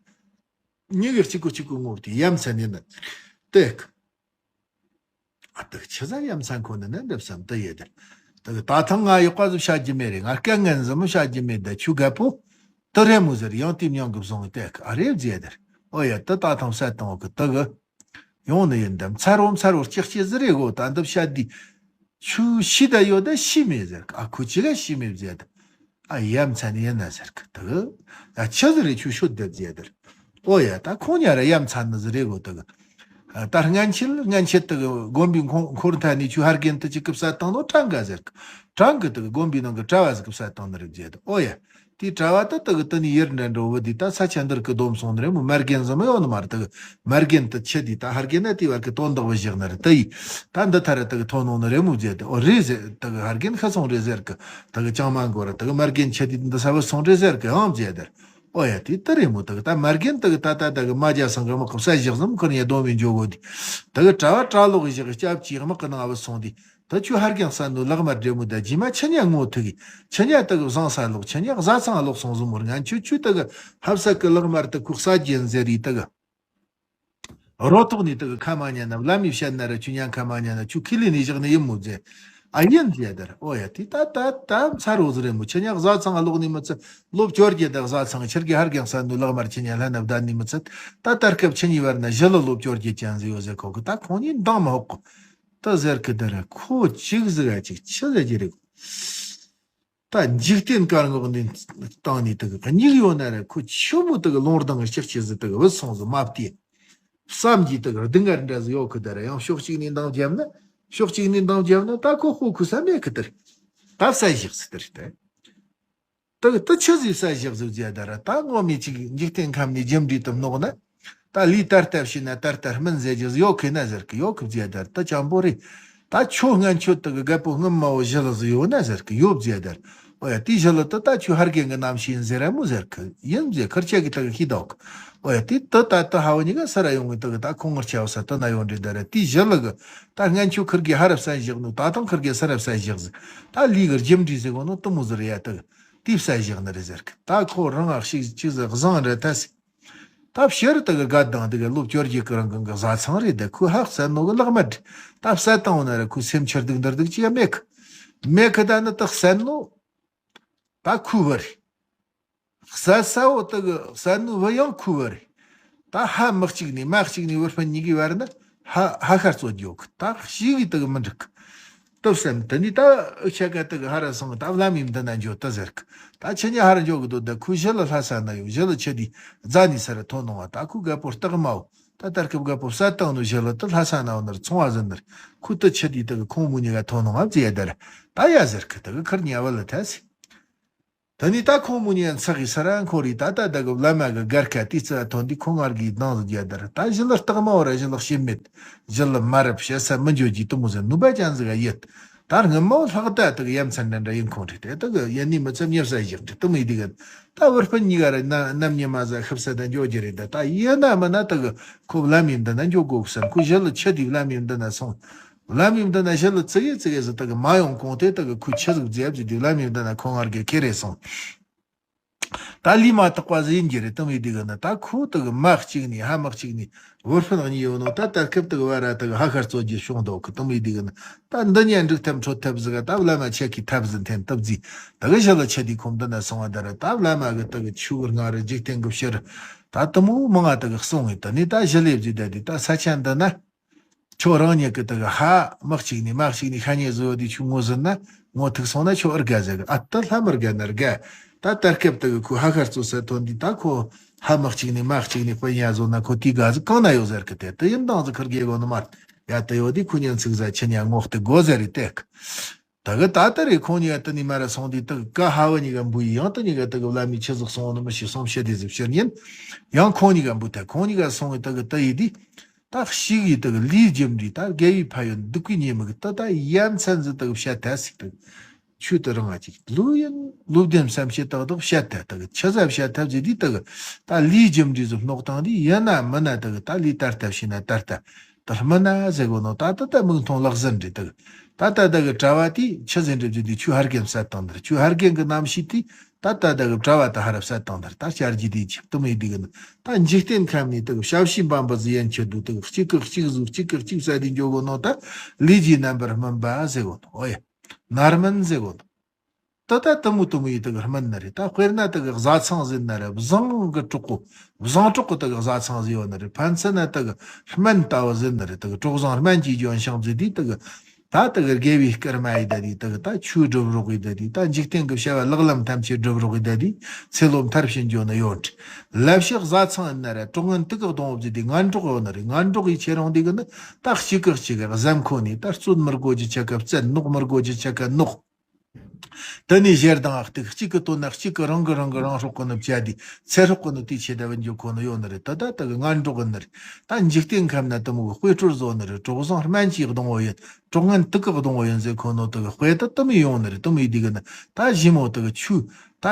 ཉི་གི་གཅིག་གོ་གཅིག་གོ་ངོ་དེ་ཡ་མཚན་ནི་ན་དེ་གི་ཨ་དེ་ཆི་ཟ་ཡ་མཚན་ཁོ་ནི་ན་འདབ་བསམ་དེ་ཡེ་དེ་དེ་གི་ད་ཐང་ང་ཡོག་པ་ཟིག་བཤད་རྒྱུ་མེད་རེད། ང་སྐད་ངན་ཟིག་མོ་བཤད་རྒྱུ་མེད་ད་ཆུ་རྒད་པོ་དེ་རེ་མོ་ཟེར་ཡང་དེ་མྱང་གི་བཟུང་དེ་གི་ཨ་རེབ་ཟེར་དེ་ཨོ་ཡ་དེ་ད་ཐང་བསད་བཏང་གི་དེ་གི་ཡོང་ནི་ཡིན་ད་མཚར་རོ་མཚར་རོ་ལྕགས་ཀྱི་ཟི་རེ་གོ་ད་འདི་བཤད་དུས་ཆུ་ཤི་ད་ཡོད་ད་ཤི་མེད་ཟེར་ཨ་ཁུ་ཅི་ག་ཤི་མེད་ཟེར་ད་ཨ་ཡ་མཚན་ཡིན་ན་ཟེར་གི་ད་ཨ་ཆི་ཟི་རེ་ཆུ་ཤོད་ད་ཟེར་ད་ཨོ་ཡ་ད་ཁོང་ཉ་ར་ཡ་མཚན་ནི་ཟི་རེ་གོ་ད་ཨ་ད་སྔན་ཆད་སྔན་ཆད་ད་དགོན་པའི་འཁོར་མཐའ་ནས་ཆུ་ཧར་གན་ད་ཅི་སྐུ་བསད་བཏང་ནོ་ཀྲང་ག་ཟེར་གི་ཀྲང་གི་ད་དགོན་པའི་ནང་གི་གྲྭ་བ་ཟིག་སྐུ་བསད་བཏང་ནི་རེད་ཟེར་ད་ཨོ་ཡ། དེའི་གྲྭ་བ་དེ་དག་གི་དེ་ནས་ཡུལ་འདྲ་འགྲོ་བུ་དེ་ད་ས་ཆ་འདིར་གི་སྡོམ་སོང་ནི་རེད་མོ། མ་རྒན་ཟིག་མི་ཡོང་ནི་མ་རེད། དེ་གི་མ་རྒན་དེ་ཆི་དེ་ད་ཧར་རྒན་ན་དེའི་བར་གི་དོན་དག་བུ་བཞག་ནི་རེད། དེ་ཡིས་ད་འདི་ཐ་ར་དེ་གི་ཐོན་ནོ་ནི་རེད་མོ་བཟས་ཏེ། ཨོ་རེད་ཟེར། དེ་གི་ཧར་རྒན་ཁ་སོང་རེད་ཟེར་གི། དེ་གི་ཅང་མ་འགོར་ར། དེ་གི་མ་རྒན་ཆི་དེ་འདི་ས་བུ་སོང་རེད་ཟེར་གི་ཡང་བཟས་དེར། ཨོ་ཡ་དེ་དེ་རེད་མོ། དེ་གི་ད་མ་རྒན་དེ་གི་ད་ད་དེ་གི་མ་རྒྱ་སང་གི་དམག་གི་བསད་བཞག་ཟིག་མོ། ཁུར་ནས་སྡོམ་བུ་འཇོག་གོ་དེ། དེ་གི་གྲྭ་བ་གྲྭ་ལོག་གི་བཞག་གི་སྐྱབས་ཀྱིས་དམག་གི་ནང་བུད་སོང་དེ། ད་ཁྱོད་ཧར་རྒན་བསད་ནོ་ལག་དམར་འདྲེ་མོ་ད་རྗེས་མ་ཁྱེད་གཉིས་ངོ་ཐུག་གི། ཁྱེད་གཉིས་དེ་གི་བཟང་ས་ལོག་ཁྱེད་གཉིས་བཟའ་ཚང་ལོག་སོང་ཟིག་མོ། ང་ཁྱོད་ཁྱོད་དེ་གི་ཧབ་ས་གི་ལག་དམར་དེ་ཁུག་ས་རྒྱན་ཟེར་རེད། དེ་གི་རོ་ཐོག་ནས་དེ་གི་ཁ་མ་ཉན་ན། བླ་མས་བཤད་ན་ར་ཁྱོད་གཉིས་ཁ་མ་ཉན་ན་ཁྱོད་ཁས་ལེན་ནས་བཞག་ནི་ཡིན་མོ་ཟེར། ཨ་ཡིན་ཟེར་དེར། ཨོ་ཡ་དེ་ད་ད་ད་མཚར་བོ་ཟིག་རེད་མོ། ཁྱེད་གཉིས་བཟའ་ཚང་ལོག་ནི་མི་ཚད། ལོ་བཅོ་བརྒྱད་དེ་བཟའ་ཚང་ཁྱེད་ཀྱི་ཧར་རྒན་བསད་ནོ་ལག་དམར་ཁྱེད་གཉིས་ལྷན་ན་བསྡད་ནི་མི་ཚད། ད་ད་སྐབས་ཁྱེད་གཉིས་བར་ན་ཞི་ལུ་ལོ་བཅོ་བརྒྱད་ཅན་ཟིག་ཡོད་ཟེར། ཁོ་གི་ད་ཁོང་གཉིས་འདང་མི་ཧོག་གི། ད་ཟེར་གི་དེ་ར་ཁོ་གཅིག་ཟིག་ག་ཅིག་ཆི་ཟེར་གྱི་རེད། ད་འཇིག་རྟེན་དཀར་ངོགས་འདི་སྟེང་ནས་དེ་གི་སྙིགས་ཡོད་ན་ར་ཁོ་ཆུ་མོ་དེ་གི་ལུང་ལྡང་གི་ལྕགས་ཀྱི་ཟིག་དེ་གི་བུད་སོང་ཟིག་མ་བལྟས། བསམ་གྱིས་དེ་གི་སྡུག་བསྔལ་འདྲ་ཟིག་ཡོད་གི་དེ་ར། ཡང་ཕྱོགས་གཅིག་ནས་འདང་བརྒྱབ་ན། ཕྱོགས་གཅིག་ནས་འདང་བརྒྱབ་ན་ད་ཁོ་ཧོ་ཁུ་ས་མེད་གི་དེ་རེད། ད་བསད་བཞག་ཟིག་དེ་རེད་དེ། དེ་དེ་ཆི་ཟིག་བསད་བཞག་ཟིག་ཟེར་ད་ར། ད་ངོ་མས་ཅིག་འཇིག་རྟེན་ཁམས་ནས་རྒྱུ་འབྲས་དེ་སྣོག་ན། ད་ལུས་ད་ལྟ་བྱས་ན་ད་ལྟ་སྨིན་ཟེར་རྒྱུ་ཟིག་ཡོད་གི་ན་ཟེར་གི། ཡོད་གི་ཟེར་ད་ར། ད་ཅང་པོ་རེད། ད་ཁྱོད་སྔན་ཆད་དེ་གི་རྒད་པོ་སྔོན་མ་བོ་ཞི་ལུ་ཟིག་ཡོད་ན་ཟེར་གི། ཡོད་ཟེར་ད་ར། ཨོ་ཡ་དེའི་ཞི་ལུ་དེ་ད་ཁྱོད་ཧར་རྒན་གི་རྣམ་ཤེས་ཡིན་ཟེར་ར་མོ་ཟེར་གི། ཡིན་ཟེར། ཁུར་ཆེ་གི་དེ་གི་ཤེས་དོག། ཨོ་ཡ་དེ་དེ་ད་དེ་ཧ་བོ་གཉིས་ཀ་ས་ར་ཡོང་གི། དེ་གི་ད་ཁོང་ངར་ཆེ་བ་ས་དེ་ན་ཡོང་འདྲི་ད་ར། དེའི་ཞི་ལུ་གི་ད་སྔན་ཆད་ཁུར་གི་ཧ་ར་བསད་བཞག་ནོ། ད་དང་ཁུར་གི་ས་ར་བསད་བཞག་ཟིག། ད་ལུས་གི་རྒྱུ་འབྲས་ཟེར་གོ་ནོ་དེ་མོ་ཟིག་རེད་ཡ། དེ་གི་དེ་བསད་བཞག་ནི་རེད་ཟེར་གི། ད་ཁོ་རང་ཨ་ཞིག་ཅིག་ཟིག་བཟང་རེད་ད་ཟེར། ད་ཕྱིར་དེ་གི་དགའ་དང་དེ་གི་ལོ་བཅོ་བརྒྱད་གི་རིང་གི་བཟའ་ཚང་རེད། དེ་ཁོས་ཧ་བསད་ནོ་གི་ལག་དམར་རེད། ད་བསད་བཏང་ན་ར་ཁོའི་སེམས་ཆུ་ལྡུག་འདིར་ལྡུག་ཅིག་ཡ་མེད་གི། མེད་གི། ད་ནི་དེ་བསད་ནོ་ད་ཁོའི་བུ་རེད། བསད་ས་བོ་དེ་གི་བསད་ནོ་བུ་ཡང་ཁོའི་བུ་རེད། ད་ཕ་མི་གཅིག་ནས་མ་གཅིག་ནས་བུ་སྤུན་གཉིས་ཀའི་བར་ན་ཕ་ཕ་ཤ་རྩོད་རྒྱུ་ཡོད་གི། ད་ཞེ་གི་དེ་གི་མི་འགྲིག་གི། སྟབས་སམ་དེ་ནས་ད་འུ་ཆ་ག་དེ་གི་ཧ་ར་སོང་། ད་བླ་མའི་མདུན་ན་འགྱོ་དེ་ཟེར་གི། ད་ཁྱེད་གཉིས་ཧ་ར་འགྱོ་གི་འདུག། ད་ཁོའི་ཞི་ལུ་ལྷ་ས་ན་ཡོད། ཞི་ལུ་ཆི་དེ་རྫ་ནས་ས་ར་ཐོན་ནོ་བ། ད་ཁོའི་རྒད་པོ་སྟག་མ་བོ། ད་ད་སྐབས་རྒད་པོ་བསད་བཏང་ནོ་ཞི་ལུ་དེ་ལྷ་ས་ན་བོ་ནར་ཚོང་བ་ཟིན་ནར། ཁོ་དེ་ཆི་དེ་དེ་གི་ཁོང་མོ་གཉིས་ཀ་ཐོན་ནོ་བ་ཟེར་ཡ་དེ་ར། ད་ཡ་ཟེར་གི། དེ་གི་ཁུར་གཉིས་བུད་ལ་ཐལ་ཟེར། དེ་ནས་ད་ཁོང་མོ་གཉིས་ཚགས་ཀྱི་ས་ར་འཁོར་རེ། ད་ད་ད་གི་བླ་མ་གི་སྒར་ཁ་དེའི་རྩ་ཐོན་དུས་ཁོ་ངར་གི་སྡང་ཟིག་རྒྱ་དར། ད་ཞི་ལུ་སྟག་མ་བོ་ར་ཞི་ལུ་སྐྱིད་མེད། ཞི་ལུ་མ་རབས་བཤད་ས་མི་འཇོ་གི་དེ་མོ་ཟེར་ནུས་པ་ཅན་ཟིག་ག་ཡོད། ད་སྔོན་མ་བོ་ལྷག་ད་དེ་གི་ཡ་མཚན་འདྲ་འདྲ་ཡིན་ཁོང་རེད་དེ། དེ་གི་ཡ་ནི་མི་ཚབ་ཉེ་ས་བཞག་འདྲ་དེ་མོ་ཡི་དེ་གི། ད་བུ་སྤུན་གཉིས་ཀ་ར་ན་ནམ་ཉི་མ་ཟ་ཤི་བསད་ད་འཇོ་རྒྱུ་རེད། ད་ད་ཡིན་ན་མིན་ན་དེ་གི་ཁོ་བླ་མའི་མདུན་ན་འཇོ་དགོ་བསམ། ཁོ་ཞི་ལུ་ཆི་དེ་བླ་མའི་མདུན་ན་སོང་། བླ་མའི་མདུན་ན་ཞི་ལུ་ཙི་གེ་ཙི་གེ་ཟིག་དེ་གི་མ་ཡོང་གོང་དེ་དེ་གི་ཁོས་ཆི་ཟིག་བཟས་བཟས་དུས་བླ་མའི་མདུན་ན་ཁོ་ངར་གི་ཁེ་རེ་སོང་། ད་ལུས་མ་དག་པ་ཟིག་ཡིན་རྒྱུ་རེད། དེ་མོ་ཡི་དེ་གི་ན་ད་ཁོ་དེ་གི་མ་གཅིག་ནས་ཕ་མི་གཅིག་ནས་བུ་སྤུན་གཉིས་ཡོད་ནོ། ད་ད་སྐབས་དེ་གི་བར་ར་དེ་གི་ཕ་ཤ་རྩོད་རྒྱུ་བྱུང་འདུག་གི། དེ་མོ་ཡི་དེ་གི་ན་ད་འདི་གཉིས་འགྲིག་ཐབས་འཕྲོད་ཐབས་ཟིག་ག་ད་བླ་མ་ཆེ་གི་ཐབས་ཟིག་འཐེན་ཐུབ་ཟིག། དེ་གི་ཞི་ལུ་ཆི་དེ་ཁོ་མདུན་ན་སོང་བ་དེ་ར། ད་བླ་མ་གི་དེ་གི་ཆོས་གི་སྔ་རུ་འཇིག་རྟེན་གི་ཕྱི་རུ་ད་དེ་མོ་མང་ང་དེ་གི་གསུང་ངེ། དེ་ནས་ད་ཞི་ལུས་བཟས་ད་དེ་ད་ས་ཆ་འདི་ན། ཁྱོད་རང་ཉིད་ཀྱི་དེ་གི་ཕ་མི་གཅིག་ནས་མ་གཅིག་ནས་ཤ་ཉེ་བཟོ་ཡོད་དེ་ཁྱོད་ངོ་ཟིན་ན་ངོ་ཐུག་སོང་ན་ཁྱོད་ཨེ་དགའ་ཟེར་གི། ཨ་ད་ལྷ་མི་དགའ་ན་དགའ། ད་ད་སྐབས་དེ་གི་ཁོས་ཕ་ཤ་རྩོད་ས་ཐོན་དུས་ད་ཁོ་ཕ་མི་གཅིག་ནས་མ་གཅིག་ནས་སྤུན་ཡ་བཟོ་ན་ཁོ་དེ་དགའ་ཟིག་གང་ན་ཡོད་ཟེར་གི། དེ་དེ་ཡིན་དང་ཟིག་ཁུར་དགེ་གོ་ནི་མ་ཡ་དེ་ཡོད་དེ་ཁོ་ཉན་ཚིག་ཟ་ཆི་ཉན་ངོ་སྟེ་དགོ་ཟེར་རེ་བལྟས་གི། ད་གི་ད་ལྟ་རེ་ཁོང་གཉིས་ཀ་དེ་ནས་མ་ར་སོང་དུས་དེ་གི་ཀ་ཕ་བུ་གཉིས་ཀ་འབུ་ཡི། ཡང་དེ་གཉིས་ཀ་དེ་གི་བླ་མས་ཆི་ཟིག་གསུང་ནི་མི་ཤེས། སོང་ཤི་དེ་ཟིག་ཕྱིར་ཉིན་ཡང་ཁོང་གཉིས་ཀ་འབུ་ཐལ། ཁོང་གཉིས་ཀ་སོང་བའི་དེ་གི་དེ་ཡི་དུས། ད་ཞིག་ཡི་དེ་གི་ལུས་རྒྱུ་འབྲས་ད་དགེ་བའི་ཕན་ཡོན་སྡིག་པའི་ཉེས་དམིགས་ད་ད་ཡ་མཚན་ཟིག་དེ་གི་བཤད་ཐལ་ཟིག། དེ་གི་ཆོས་དེ་རང་ང་ཅིག་ལུས་ཡིན་ལུས་ལྡན་བསམ་ཤེས་ཏག་ཏག་བཤད་ཐལ། དེ་གི་ཆི་ཟིག་བཤད་ཐལ་ཟིག་དུས་དེ་གི་ད་ལུས་རྒྱུ་འབྲས་ཟིག་སྣོག་བཏང་དུས་ཡིན་ན་མིན་ན་དེ་གི་ད་ལུས་ད་ལྟ་བྱས་ན་ད་ལྟ། ད་སྨིན་ན་ཟེར་གོ་ནོ་ད་ད་ད་མིག་མཐོང་ལག་ཟིན་རེད། ད་ད་ད་ད་གི་གྲྭ་བ་དེ་ཆི་ཟིན་རེད་ཟེར་དུས་ཆོས་ཧར་རྒན་བསད་བཏང་ནི་རེད། ཆོས་ཧར་རྒན་གི་རྣམ་ཤེས་དེ་ད་ད་ད་གི་གྲྭ་བ་ད་ཧར་བསད་བཏང་ནི་རེད། ད་བསྐྱར་རྒྱུ་དེ་ཆེ་དུ་མི་དེ་གི་ནི་ད་འཇིག་རྟེན་ཁམས་ནས་ད་གི་ཞབས་ཕྱི་འབའ་འབུ་ཟིག་ཡན་ཆད་དུ་ད་གི་གཅིག་གི་གཅིག་ཟུག་གཅིག་གི་གཅིག་བསད་དེ་འཇོག་གོ་ནོ་ད་ལུས་ཀྱི་རྣམ་པར་སྨིན་པ་ཟེར་གོ་ནོ། ཨོ་ཡ། ནར་སྨིན་ཟེར་གོ་ནོ། ད་ད་དུ་མོ་དུ་མོ་ཡི་དེ་གི་སྨིན་ནི་རེད། ད་དཔེར་ན་དེ་གི་བཟའ་ཚང་ཟེར་ན་རེད། བཟང་གི་གྲོགས་པོ། བཟང་གྲོགས་གི་དེ་གི་བཟའ་ཚང་ཟེར་ཡོད་ནི་རེད། ཕན་ཚུན་ན་དེ་གི་སྨན་ལྟ་བུ་ཟེར་ནི་རེད། དེ་གི་གྲོགས་བཟང་སྨན་གྱི་ལྗོན་ཤིང་ཟེར་དུས་དེ་གི་ད་དེ་གི་དགེ་བའི་སྐར་མ་ཡི་ད་དེ་དེ་གི་ད་ཆོས་སྒྲུབ་རོགས་ཡི་ད་དེ་ད་འཇིག་རྟེན་གི་བྱ་བ་ལག་ལམ་ཐམས་ཅད་སྒྲུབ་རོགས་ཡི་ད་དེ་ཚེ་ལོ་མཐར་ཕྱིན་འགྱོ་ནི་ཡོད་རེད། ལབ་ཤག་བཟའ་ཚང་ཡིན་ན་རེད། གྲོགས་ངན་དེ་གི་གདོང་ཟེར་དུས་ངན་གྲོགས་ཡོད་ནི་རེད། ངན་གྲོགས་ཡི་ཁྱེད་རང་དེ་གི་ནི་ད་གཅིག་གི་གཅིག་གི་གཟའ་འཁོར་ནས་ད་རྩོད་མི་དགོས་ཀྱི་ཆ་ག་རྩོད། ནོག་མི་དགོས་ཀྱི་ཆ་ག་ནོག། དེ་ནས་ཞེ་སྡང་གཏུག་གཅིག་གི་དོན་ན་གཅིག་གི་རང་གི་རང་གི་རང་སྲོག་གི་ནི་བཅད་དེ་ཚེ་སྲོག་གི་ནི་དེའི་ཆེད་དུ་བུད་འཇུག་ཁོ་ནི་ཡོད་ནི་རེད། ད་ད་ད་གི་ངན་འགྲོ་གི་ནི་རེད། ད་འཇིག་རྟེན་ཁམས་ན་དེ་མོ་གི་དཔེ་སྲོལ་བཟོ་ནི་རེད། གྲོགས་བཟང་སྨན་གྱི་སྡོང་བོ་ཡིན། གྲོགས་ངན་དུག་གི་སྡོང་བོ་ཡིན་ཟེར་ཁོ་ནོ་དེ་གི་དཔེ་དེ་དེ་མོ་ཡོང་ནི་རེད། དེ་མོ་ཡིན་དུས་གི་ནི་ད་ཞི་མོ་དེ་གི་ཆུ་ད་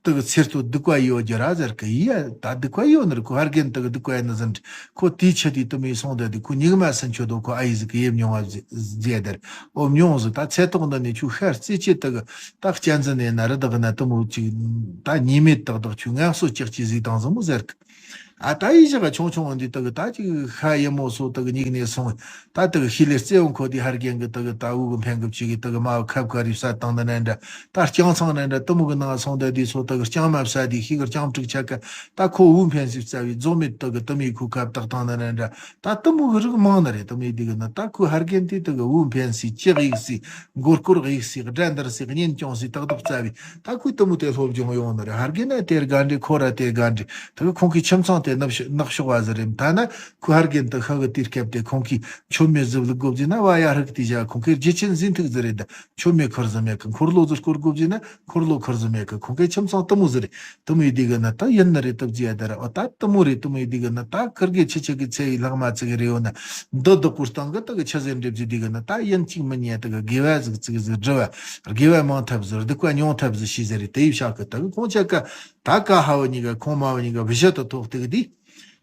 དེ་གི་ཚེ་སྟོད་སྡིག་པ་ཡོད་རྒྱུ་ར་ཟེར་གི་ཡ། ད་སྡིག་པ་ཡོད་ནི་རེད། ཁོ་ཧར་རྒན་དེ་གི་སྡིག་པ་ཡིན་ནི་ཟིན་ཁོ་དེའི་ཆུ་དེ་དེ་མོ་ཡིན་སོང་དེ་དེ་ཁོ་སྙིགས་མ་སུན་ཆོད་དོ་ཁོ་ཨ་ཡི་ཟིག་གི་ཡེ་མྱོང་བ་ཟེར་དེ་རེད། འོ་མྱོང་ཟིག་ད་ཚེ་ཐོག་འདི་ནས་ཆུ་ཤར་རྩེ་ཆེ་དེ་གི་ད་གཅན་གཟན་ནས་ན་རི་དག་ན་དེ་མོ་ཅིག་ད་ཉེས་མེད་དག་དག་ཆུ་ངན་གསོ་ལྕགས་ཀྱི་ཟིག་དང་ཟིག་མོ་ཟེར་གི། ཨ་ད་ཡི་ཞག་ཆུང་ཆུང་འདི་དག་ད་ཅིག་ཤ་ཡི་མོ་སོ་དག་སྙིགས་ནས་སོང་། ད་དག་ཤི་ལེ་རྩེ་བོ་འཁོར་དེ་ཧར་རྒན་གི་དག་ད་འུ་གི་འཕེན་གི་བཅུག་གི་དག་མ་བ་ཁབ་ཁ་རི་བསད་བཏང་ནི་ནན་འདྲ། ད་རྐྱང་ཚང་ནན་འདྲ་དུ་མུ་གི་ནང་སོང་ད་དེ་སོ་དག་རྐྱང་མ་བསད་དེ་ཤི་གི་རྐྱང་ཕྲུག་ཆ་ག་ད་ཁོ་འུ་འཕེན་སི་རྩ་བའི་རྫོགས་མེད་དག་གི་དུ་མི་ཁུ་ཁབ་བཏགས་བཏང་ནི་ནན་འདྲ། ད་དུ་མུ་གི་རིགས་མང་ནི་རེད། དུ་མི་དེ་གི་ནི་ད་ཁུ་ཧར་རྒན་དེ་དག་འུ་འཕེན་སི་ཅི་གཡུག་སི་མགོ་སྐོར་གཡུག་སི་དགྲ་འདར་སི་གཉེན་སྐྱོང་སི་དག་དག་རྩ་བའི། ད་ཁོས་དུ་མོ་དེ་སློབ་སྦྱོང་ཡོང་ནི་རེད། ཧར་རྒན་ན་དེར་དགའ་འདྲེ་ཁོ་ར་དེར་དགའ་འདྲེ་དེ་གི་ཁོང་གི་ཁྱིམ་ཚང་དེ་ནག་ཤོ་ནག་ཤོག་བ་ཟི་རེད། ཐ་ན་ཁོ་ཧར་རྒན་དུ་ཤ་གི་དུས་སྐབས་དེ་ཁོང་གིས་མཆོད་མེ་ཟི་ལུག་དགོ་བཟི་ན་བ་ཡ་ཧྲི་གི་དེ་བཞག་ཁོང་གི་རྒྱུ་ཆེན་ཟིན་ཐུག་ཟི་རེད། ད་མཆོད་མེ་ཁུར་ཟི་མེད་གི་འཁོར་ལོ་ཟི་སྐོར་དགོ་བཟི་ན་འཁོར་ལོ་ཁུར་ཟི་མེད་གི་ཁོང་གི་ཁྱིམ་ཚང་དུ་མོ་ཟི་རེད། དུ་མོ་ཡི་དེ་གི་ན་ད་ཡིན་ནི་རེད། དུ་བཟི་ཡ་ད་ར་ཨོ་ད་དུ་མོ་རེད། དུ་མོ་ཡི་དེ་གི་ན་ད་ཁུར་གི་ཆི་ཆི་གི་ཚེ་ཡི་ལྷག་མ་ཚི་གི་རེ་ཡོད་ན་འདི་བདག་པོ་སྟངས་གི་དུ་གི་ཆི་ཟེར་འདྲེ་བཟི་དེ་གི་ན་ད་ཡིན་གཅིག་མིན་ཉེ་དུ་གི་དགེ་བ་ཟིག་ཚི་གི་ཟིག་སྒྲི་བ་དགེ་བ་མང་ཐབས་ཟིག་སྡིག་པ་ཉུང་ཐབས་ཟིག་ཤི་ཟི་རེད། དེ་ཡི་བྱ་གི་དུ་གི་ཁོང་ཆ་ག་ད་ཀ་ཧ་བ་གཉིས་ཀ་ཁོང་མ་བ་གཉིས་ཀ་བི་ཞི་དུ་ཐོག་སྟེ་གི་དེ།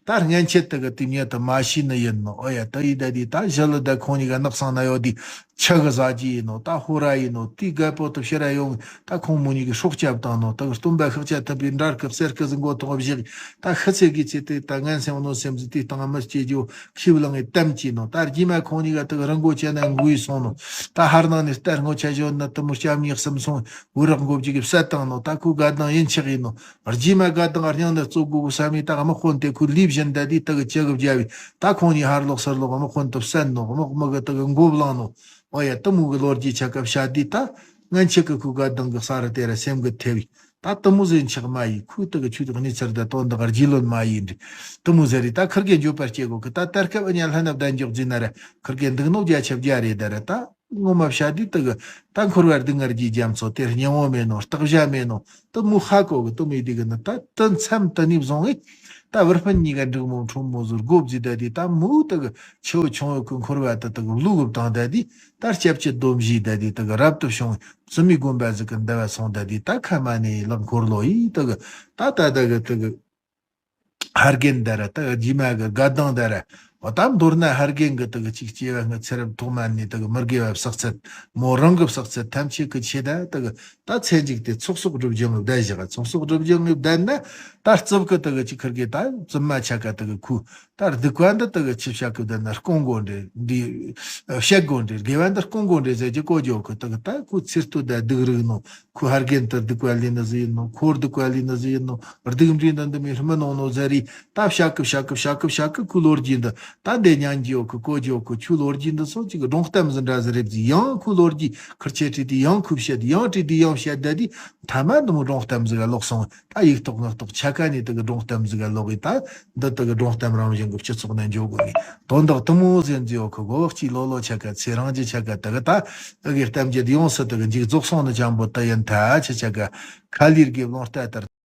ད་སྔན་ཆད་དུ་གི་དེ་ཉེ་དུ་མ་ཤི་ནི་ཡིན་ནོ། ཨོ་ཡ་དུ་ཡི་ད་དེ་ད་ཞི་ལི་ད་ཁོང་གཉིས་ཀ་ནགས་ཚང་ན་ཡོད་དེ་ཆུ་གི་ཟ་རྒྱུ་ཡིན་ནོ། ད་ཧོ་ར་ཡིན་ནོ། དེ་རྒད་པོ་དུ་ཕྱི་ར་ཡོང་ད་ཁོང་མོ་གཉིས་ཀི་སྲོག་སྐྱབས་བཏང་ནོ། དུ་གི་སྟོན་པ་ཤཱཀྱ་ཐུབ་པའི་འདྲར་གི་གསེར་གི་གཟིག་མགོ་ཐོག་བཞག་ད་ཤི་ཚེ་གི་ཚེ་དེ་ད་ངན་སེམས་གནོད་སེམས་ཟི་དེ་སྟེང་མི་སྐྱེ་རྒྱུ་ཁྱིབ་ལང་ངི་གཏམ་གྱིས་ནོ། ད་རྗེས་མ་ཁོང་གཉིས་ཀ་དུ་གི་རི་མགོ་བཅད་ན་འགུ་ཡི་སོང་ནོ། ད་ཧར་ནང་ནས་རྟ་སྔོ་ཆ་ཞོན་ན་དུ་མོ་སྐྱབས་གཉིས་གསུམ་སོང་བུ་རག་མགོ་བཅུག་གི་བསད་བཏང་ནོ། ད་ཁོ་དགའ་དང་ཡིན་ཆགས་ཡིན་ནོ། རྗེས་མ་དགའ་དང་རྙིང་ནས་གཙོ་དགོས་གི་བསམ་མི་ད་དམག་དཔོན་དེ་ཁོ་ལུས་བཞིན་ད་དེ་དུ་གི་ཅི་གི་བརྒྱབ་བི་ད་ཁོང་གཉིས་ཧར་ལོག་སར་ལོག་དམག་དཔོན་དུ་བསད་ནོ། དམག་མི་གི་དུ་གི་མགོ་བླངས་ནོ། ཨོ་ཡ་དུ་མོ་གི་ལོ་རྒྱུས་ཆ་སྐབས་བཤད་དེ་ད་ངན་ཆེ་གི་ཁོ་དགའ་དང་གི་ས་རུ་དེ་ར་སེམས་གི་ཐེ་བི་ད་དུ་མོ་ཟིན་ཆགས་མ་ཡི་ཁོས་དུ་གི་ཆུ་དུ་གནས་ཚུལ་ད་དོན་དག་རྒྱུས་ལོན་མ་ཡིན་འདྲི་དུ་མོ་ཟེར་རི་ད་ཁུར་གི་འགྱོད་པ་སྐྱེ་གོ་གི་ད་དར་སྐབས་ཨ་ཉ་ལྷ་ནབ་ད་འཇོག་རྫི་ན་ར་ཁུར་གི་འདུག་ནོ་བརྒྱ་ཆ་བརྒྱ་རེད་ད་ར་ད། ངོ་མ་བཤད་དུས་དུ་གི་ད་འཁོར་བ་སྡུག་བསྔལ་གྱི་རྒྱ་མཚོ་དེར་སྙིང་བོ་མེད་ནོ་སྟག་ཞྭ་མེད་ནོ་དུ་མོ་ཧ་གོ་གི་དུ་མོ་ཡི་དུ་གི་ནི་ད་དུ་མཚམས་དུ་ནི་བཟུང་ངི་ད་བུར་སྤུན་གཉིས་ཀ་འབྲུག་མོ་ཁྲོམ་མོ་ཟུར་སྒོ་བརྫིས་ད་དུས་ད་མོ་དུ་གི་ཆེ་བོ་ཆུང་བོ་ཁུ་འཁོར་བ་དུ་དུ་གི་བླུག་གི་བཏང་ད་དུས་ད་སྐྱབས་ཀྱི་སྡོམ་བཞི་ད་དུས་དུ་གི་རབ་ཏུ་བྱུང་བཙུན་མའི་དགོན་པ་ཟིག་གི་འདབ་བ་སོང་ད་དུས་ད་ཁ་མ་ནས་ལག་འཁོར་ལོ་ཡི་དུ་གི་ད་ད་དུ་གི་དུ་གི་ཧར་རྒན་ད་ར་ད་རྗེས་མ་གི་དགའ་ལྡང་ད་ར། འོ་ད་མདོར་ན་ཧར་རྒན་གི་དུ་གི་ཅིག་སྐྱེ་བ་སྔ་ཚེ་རབས་ཐོག་མ་ནས་དུ་གི་མི་དགེ་བ་བསགས་ཚད་མོ་རང་གི་བསགས་ཚད་ཐམས་ཅད་གི་ཆེ་ད་དུ་གི་ད་ཚེ་མཇུག་དེ་ཚོགས་གསོག་སྒྲུབ་སྦྱོང་གི་བསྡད་བཞག་ཚོགས་གསོག་སྒྲུབ་སྦྱོང་གི་བསྡད་ན་ད་རྩིབ་གི་དུ་གི་ཅིག་ཁུར་གི་ད་བཙུན་མ་ཆ་ག་དུ་གི་ཁུ་ད་སྡིག་པ་འདི་དུ་གི་ཆི་བྱ་གི་བསྡད་ན་སྐོང་དགོ་འདྲེ་འདི་བཤད་དགོ་འདྲེ་དགེ་བ་འདི་སྐོང་དགོ་འདྲེ་ཟེར་གྱི་གོ་རྒྱོ་གི་དུ་གི་ད་ཁུ་ཚེ་སྟོད་ད་སྡིག་རིག་ནོ། ཁོ་ཧར་རྒན་དུ་སྡིག་པ་ལས་ནི་ཟི་ཡིན་ནོ། ཁོར་སྡིག་པ་ལས་ནི་ཟི་ཡིན་ནོ། སྡིག་འདྲེ་འདི་འདི་མི་སྨི་ནོ་ནོ་ཟེར་རི་ད་བཤད་གི་བཤད་གི་བཤད་གི་བཤད་གི་ཁོའི་ལོ་རྒྱུས་འདི་ད་འདི་ཉན་གྱི་ཡོད་གི་གོ་གྱི་ཡོད་གི་ཁྱོའི་ལོ་རྒྱུས་འདི་སོ་ཅིག་སྒྲུང་གཏམ་ཟི་འདྲ་ཟི་རེད་ཟི་ཡང་ཁོའི་ལོ་རྒྱུས་ཁུར་ཆེ་བྲིས་ཏེ་ཡང་ཁོའི་བཤད་ཡང་བྲིས་ཏེ་ཡང་བཤད་ད་དི་མཐའ་མ་འདི་མོ་སྒྲུང་གཏམ་ཟི་ག་ལོག་སོང་ད་ཡིག་ཐོག་ངག་ཐོག་ཆ་ག་ནས་དི་གི་སྒྲུང་གཏམ་ཟི་ག་ལོག་གི་ད། འདི་དག་གི་སྒྲུང་གཏམ་རང་བཞིན་གྱི་སྤྱི་ཚོགས་ནས་འཇོག་དགོས་ནི་དོན་དག་དུ་མོ་ཟེར་འཛི་ཡོད་གི་གོ་བག་གཅིག་ལོ་ལོ་ཆ་ག་ཚེ་རང་རྒྱུ་ཆ་ག་དག་གི་ད་ཨི་གི་གཏམ་རྒྱུད་ཡོངས་སུ་དག་གི་འཇིག་རྫོགས་སོང་ནི་ཅང་པོ་ད་ཡིན་ཐ་ཆ་ཆ་ག་ཁ་ལིར་གི་རླུང་རྟ་ལྟར།